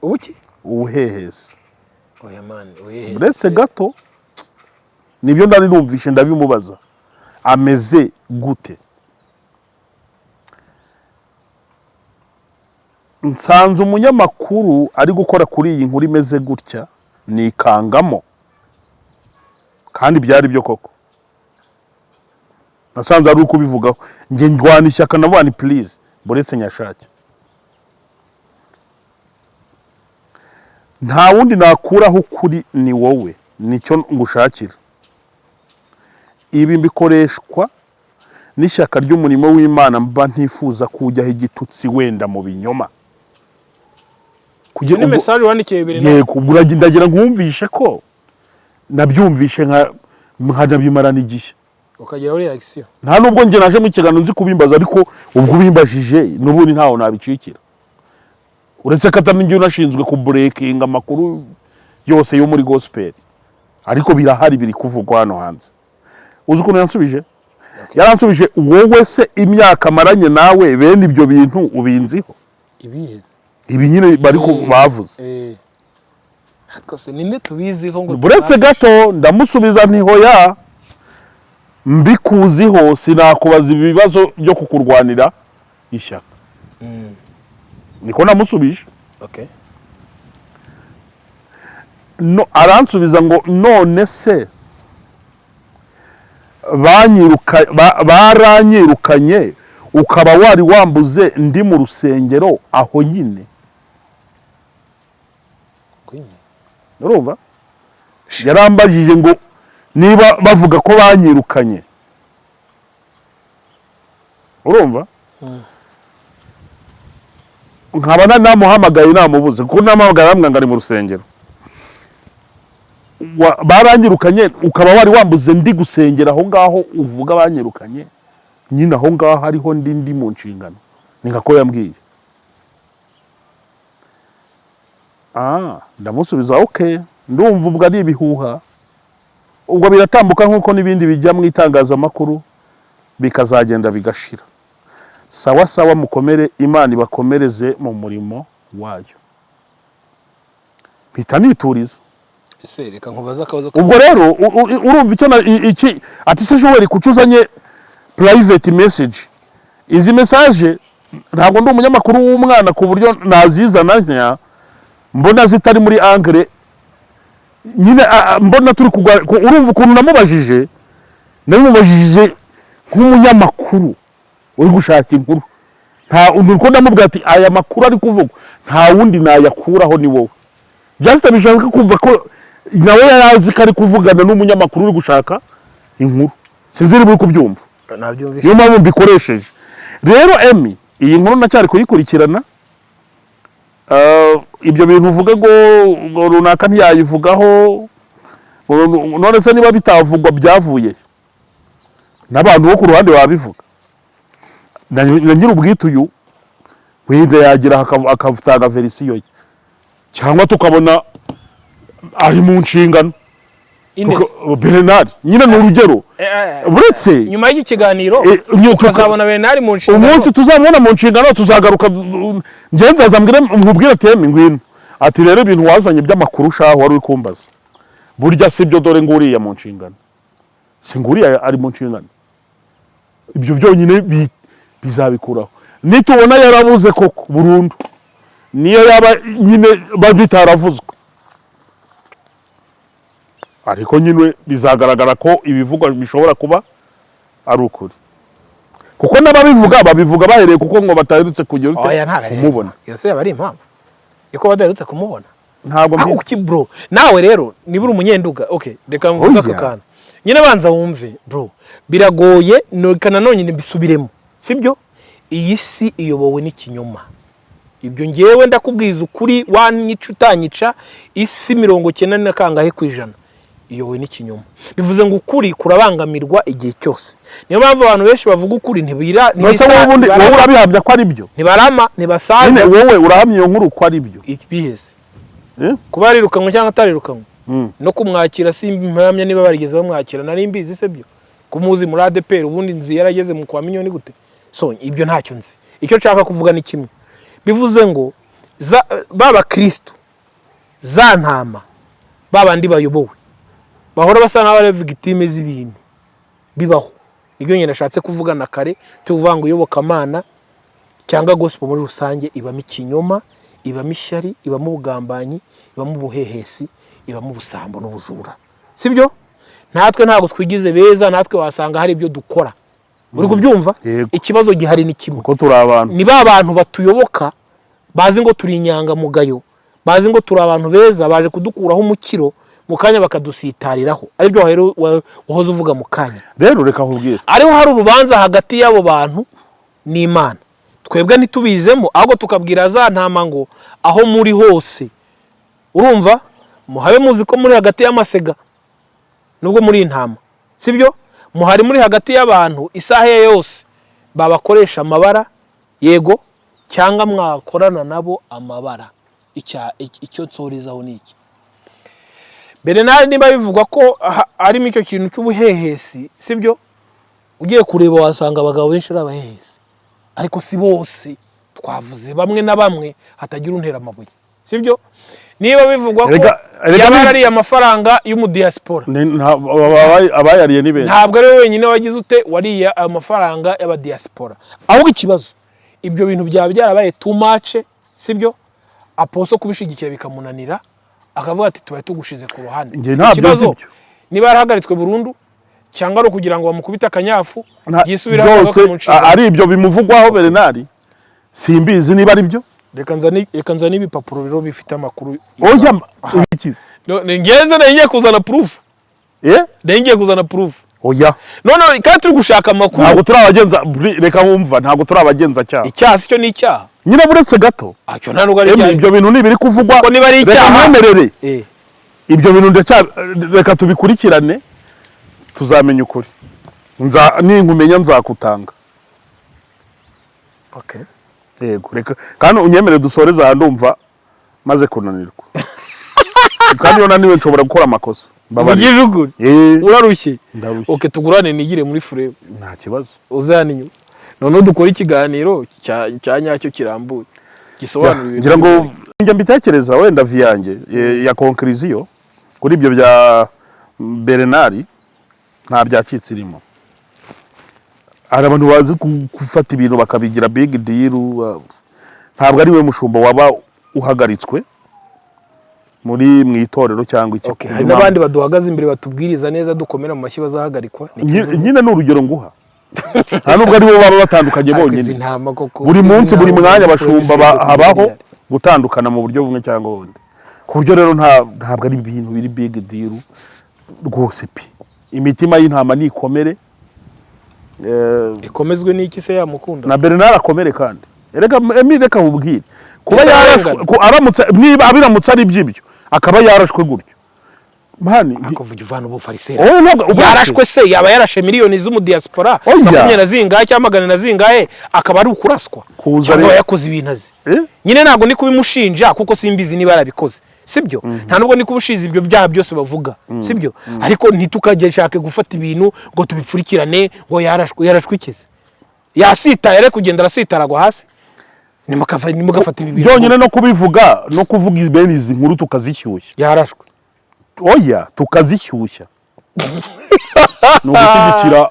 Ubuki? Ubuhehesi. Oya man, ubuhehesi. Uretse gato, nibyo nari numvishe, ndabimubaza ameze gute. Nsanze umunyamakuru ari gukora kuri iyi nkuru imeze gutya, nikangamo, kandi byari byo koko. Nasanze ari ukubivugaho, njye ndwana ishyaka na bani, please buretse nyashake, nta wundi nakuraho ukuri ni wowe, nicyo ngushakira. Ibi bikoreshwa n'ishyaka ry'umurimo w'Imana, mba ntifuza kujyaho igitutsi wenda mu binyoma kugira Ni message wandikiye Bernard? Yego, ubwo ndagira nkumvishe ko nabyumvishe nka nkanabimarana igihe. Ukageraho reaction. Nta nubwo njye naje mu kiganiro nzi kubimbaza, ariko ubwo ubimbajije n'ubundi ntaho nabicikira, uretse ko atari njye unashinzwe kuburekinga amakuru yose yo muri gospel, ariko birahari, biri kuvugwa hano hanze. Uzi ukuntu yansubije? Yaransubije: "Wowe se imyaka maranye nawe, bene ibyo bintu ubinziho?" Ibihe? Ibi nyine bari bavuze. Ariko se ninde tubiziho ngo Buretse gato, ndamusubiza nti: "Hoya, mbikuziho sinakubaza ibibazo byo kukurwanira ishyaka." Niko namusubije. No, aransubiza ngo: "None se baranyirukanye ukaba wari wambuze ndi mu rusengero aho nyine?" Urumva, yarambajije ngo niba bavuga ko banyirukanye, urumva, nkaba namuhamagaye namubuze, kuko namuhamagaye arambwira ngo ari mu rusengero. Baranyirukanye ukaba wari wambuze ndi gusengera aho ngaho uvuga banyirukanye nyine, aho ngaho hariho ndi mu nshingano? Ni nka ko yambwiye. Ah, ndamusubiza: "Okay, ndumva ubwo ari ibihuha, ubwo biratambuka nk'uko n'ibindi bijya mu itangazamakuru bikazagenda bigashira. Sawa sawa, mukomere, Imana ibakomereze mu murimo wayo." Mpita nituriza. Ese reka nkubaze akabazo. Ubwo rero urumva icyo iki ati se Joel, kuki uzanye private message? Izi message ntabwo ndi umunyamakuru w'umwana ku buryo nazizana ntya mbona zitari muri angle nyine, mbona turi kugwa. Urumva ukuntu namubajije? Namubajije nk'umunyamakuru uri gushaka inkuru. Nta uko ndamubwira ati aya makuru ari kuvugwa nta wundi nayakuraho, ni wowe. Just bishaka kumva ko nawe yari azi ko ari kuvugana n'umunyamakuru uri gushaka inkuru. Sinzi niba uri kubyumva. Nabyumvise. Niyo mpamvu mbikoresheje. Rero Emi, iyi nkuru ndacyari kuyikurikirana. Ibyo bintu uvuga ngo runaka ntiyayivugaho, none se niba bitavugwa byavuye n'abantu bo ku ruhande babivuga? Na nyir'ubwite uyu wenda yagira akatanga version ye, cyangwa tukabona ari mu nshingano. Ines. Bernard nyine ni urugero buretse. Nyuma y'iki kiganiro ukazabona Bernard mu nshingano. Umunsi tuzamubona mu nshingano tuzagaruka, njye nzaza mbwire, nkubwire ati "Emi, ngwino," ati rero ibintu wazanye by'amakuru shaho wari uri kumbaza burya si byo, dore nguriya mu nshingano, si nguriya ari mu nshingano. Ibyo byonyine bizabikuraho. Nitubona yarabuze koko burundu, niyo yaba nyine bitaravuzwe, ariko nyine bizagaragara ko ibivugwa bishobora kuba ari ukuri, kuko n'ababivuga babivuga bahereye kuko ngo bataherutse kugira ute? Oya, ntabwo ari Kumubona. Iyo se yaba ari impamvu yo kuba badaherutse kumubona? Ntabwo Aho mbizi. Kuki bro? Nawe rero niba uri umunyenduga, okay, reka mvuze aka Oya. kantu nyine, banza wumve bro, biragoye. Reka nanone mbisubiremo, sibyo? Iyi si iyobowe n'ikinyoma. Ibyo ngewe ndakubwiza ukuri, wanyica utanyica, isi 90 na kangahe% iyobowe n'ikinyoma. Bivuze ngo ukuri kurabangamirwa igihe cyose. Niyo mpamvu abantu benshi bavuga ukuri ntibira None se wowe ubundi wowe urabihamya ko ari byo? Ntibarama, Nyine ntibasaza. wowe urahamya iyo nkuru ko ari byo? Biheze. Eh? Kuba yarirukanwe cyangwa atarirukanwe no kumwakira simpamya niba barigeze bamwakira. Nari mbizi se byo kumuzi muri ADEPR? Ubundi nzi yarageze mu kwa Minyoni gute? So ibyo ntacyo nzi. Icyo nshaka kuvuga ni kimwe. Bivuze ngo ba bakristo, za ntama, ba bandi bayobowe bahora basa nk'aho ari victime z'ibintu bibaho. Nibyo nyine nashatse kuvuga na kare, tuvuga ngo iyobokamana cyangwa gospel muri rusange ibamo ikinyoma, ibamo ishyari, ibamo ubugambanyi, ibamo ubuhehesi, ibamo ubusambo n'ubujura, sibyo? Natwe ntabwo twigize beza, natwe wasanga hari ibyo dukora. Uri kubyumva? Yego. Ikibazo gihari ni kimwe. Kuko turi abantu. Ni ba bantu batuyoboka bazi ngo turi inyangamugayo, bazi ngo turi abantu beza, baje kudukuraho umukiro mu kanya bakadusitariraho, aribyo wahoze uvuga mu kanya. Rero reka nkubwire. Ariho hari urubanza hagati y'abo bantu n'Imana. Twebwe ntitubizemo, ahubwo tukabwira za ntama ngo aho muri hose, urumva, muhabe muzi ko muri hagati y'amasega nubwo muri intama, sibyo? Muhari muri hagati y'abantu isaha ye yose babakoresha amabara, yego, cyangwa mwakorana nabo amabara. Icyo nsorezaho ni iki: Bernard, niba bivugwa ko harimo icyo kintu cy'ubuhehesi, sibyo? Ugiye kureba wasanga abagabo benshi ari abahehesi, ariko si bose, twavuze bamwe na bamwe, hatagira untera amabuye, sibyo? Niba bivugwa ko Erega yaba yarariye amafaranga y'umudiyasipora, Abayariye ni benshi. Ntabwo ari we wenyine wagize ute wariye ayo mafaranga y'abadiyasipora. Ahubwo ikibazo, ibyo bintu byaba byarabaye too much, sibyo? Apostle kubishyigikira bikamunanira, akavuga ati tubaye tugushize ku ruhande. Njye ntabyo Ikibazo, nzi ibyo. niba yarahagaritswe burundu cyangwa ari ukugira ngo bamukubite akanyafu yisubire Byose mu nshingano. ari ibyo bimuvugwaho Bernard, simbizi niba ari byo. Reka nzane ibipapuro rero bifite amakuru. Oya, ibikize. No, ni ngenze, nari ngiye kuzana proof. Eh. Nari ngiye kuzana proof. Oya. None kandi turi gushaka amakuru. Ntabwo turi abagenza, reka wumva, ntabwo turi abagenzacyaha. Icyaha si cyo ni icyaha. Nyine buretse gato. Acyo nta nubwo ari Emwe, icyaha. ibyo bintu nibiri kuvugwa, Kuko niba ari reka icyaha- nkwemerere. Ibyo bintu reka tubikurikirane, tuzamenya ukuri. Ninkumenya nzakutanga. Okay. Yego, reka kandi unyemere dusoreze aha, ndumva maze kunanirwa, kandi iyo naniwe nshobora gukora amakosa, mbabarira. Uvugije ukuri? Eh. Urarushye? Ndarushye. Okay, tugurane nigire muri frame. Nta kibazo. Uzana inyuma, noneho dukore ikiganiro cya nyacyo kirambuye gisobanura ibintu. Ngira ngo Njye mbitekereza wenda avis yanjye ya conclusion kuri ibyo bya Bernard, nta byacitse irimo. Hari abantu bazi gufata ibintu bakabigira big deal. Ntabwo ari we mushumba waba uhagaritswe muri mu itorero cyangwa iki. Okay, hari n'abandi baduhagaze imbere batubwiriza neza, dukomera mu mashyi, bazahagarikwa. Nyine ni urugero nguha, nta nubwo ari bo baba batandukanye Ariko izi bonyine. ntama koko, Buri izi munsi, buri ntama mwanya, koko, abashumba ibisubizo habaho miliyari. gutandukana mu buryo bumwe cyangwa ubundi, ku buryo rero ntabwo ari ibintu biri big deal rwose pe. Imitima y'intama nikomere. Ikomezwe n'iki se yamukunda? Na Bernard akomere kandi. Reka Emile, reka nkubwire, kuba Niba yarashwe arengana. Aramutse, niba abiramutse ari iby'ibyo, akaba yarashwe gutyo, man. Akuvuga uvana ubufariseri. Oya, ntabwo Yarashwe se yaba yarashe miliyoni z'umudiaspora Oya. 20 na zingahe cyangwa magana na zingahe, akaba ari ukuraswa Kuza cyangwa yakoze ibintu azi? Eh? Nyine ntabwo ndi kubimushinja kuko simbizi niba yarabikoze, sibyo? Nta nubwo ndi kubushinja ibyo byaha byose bavuga, sibyo? Ariko ntitukajye gufata ibintu ngo tubipfurikirane ngo yarashwe. Yarashwe ikize? Yasitaye, ari kugenda arasitara agwa hasi. Nimugafata ibi bintu. Byonyine no kubivuga, no kuvuga bene izi nkuru tukazishyushya. Yarashwe. Oya, tukazishyushya ni ugushyigikira.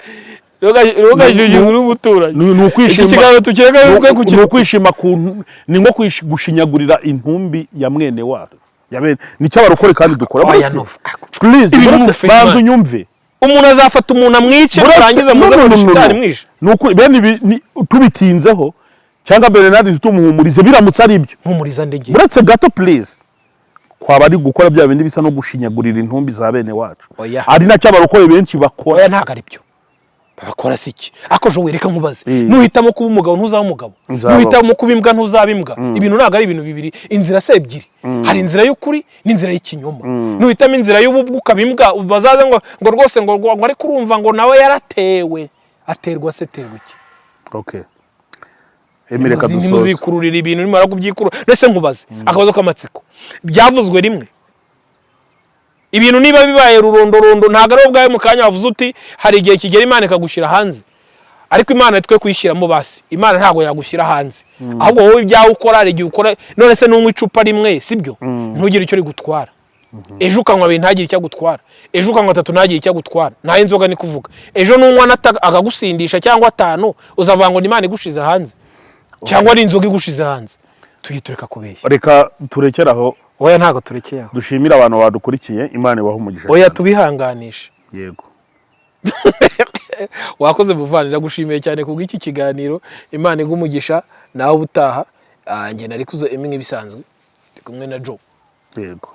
Ntugashyushye inkuru y'umuturanyi. Ni Iki ukwishima. kiganiro tukireka Ni ukwishima ku ni nko gushinyagurira intumbi ya mwene wacu, ya bene. Nicyo abarokore kandi dukora. Oya, Buretse no. please, Ibi buretse ni banza man. unyumve. Umuntu azafata umuntu amwice, nurangiza No, muze no, no, ngo no, shitani no. mwishe. Ni ukuri bene ibi tubitinzeho cyangwa Bernard tumuhumurize, biramutse ari ibyo. Mpumuriza ndege. Buretse gato please, kwaba ari gukora bya bindi bisa no gushinyagurira intumbi za bene wacu. Oya. Ari nacyo abarokore benshi bakora. Oya, ntabwo ari byo babakora. Si iki ako jo, wereka nkubaze. Nuhitamo kuba umugabo ntuzaba umugabo? Nzaba. Nuhitamo kuba imbwa ntuzaba imbwa? Ibintu ntabwo ari ibintu bibiri, inzira se ebyiri. Hari inzira y'ukuri n'inzira y'ikinyoma. Nuhitamo inzira y'ububwa ukaba imbwa, bazaza ngo rwose ngo ariko urumva ngo nawe yaratewe. Aterwa se? Terwa iki? Okay Emile, reka dusoze. Ntimuzikururira ibintu, nimara kubyikurura. Mbese nkubaze akabazo k'amatsiko: byavuzwe rimwe, ibintu niba bibaye rurondorondo, ntabwo ari wowe ubwawe mu kanya wavuze uti hari igihe kigera Imana ikagushyira hanze? Ariko Imana twe kuyishyiramo basi, Imana ntabwo yagushyira hanze, ahubwo wowe ibyawe ukora, hari igihe ukora. None se nunywa icupa rimwe, sibyo, ntugire icyo rigutwara, ejo ukanywa abiri ntagire icyo agutwara, ejo ukanywa atatu ntagire icyo agutwara, nta inzoga ni kuvuga, ejo nunywa akagusindisha cyangwa atanu, uzavuga ngo ni Imana igushize hanze cyangwa ari inzoga igushize hanze? Tujye tureka kubeshya. Reka turekere aho. Oya, ntabwo turekeye aho. Dushimire abantu badukurikiye, Imana ibahe umugisha Oya, cyane. tubihanganishe. Yego. Wakoze muvandi, ndagushimiye cyane kubw'iki kiganiro. Imana iguhe umugisha. Nawe ubutaha. Njye nari kuzo Emmy nk'ibisanzwe, ndi kumwe na Joe. Yego.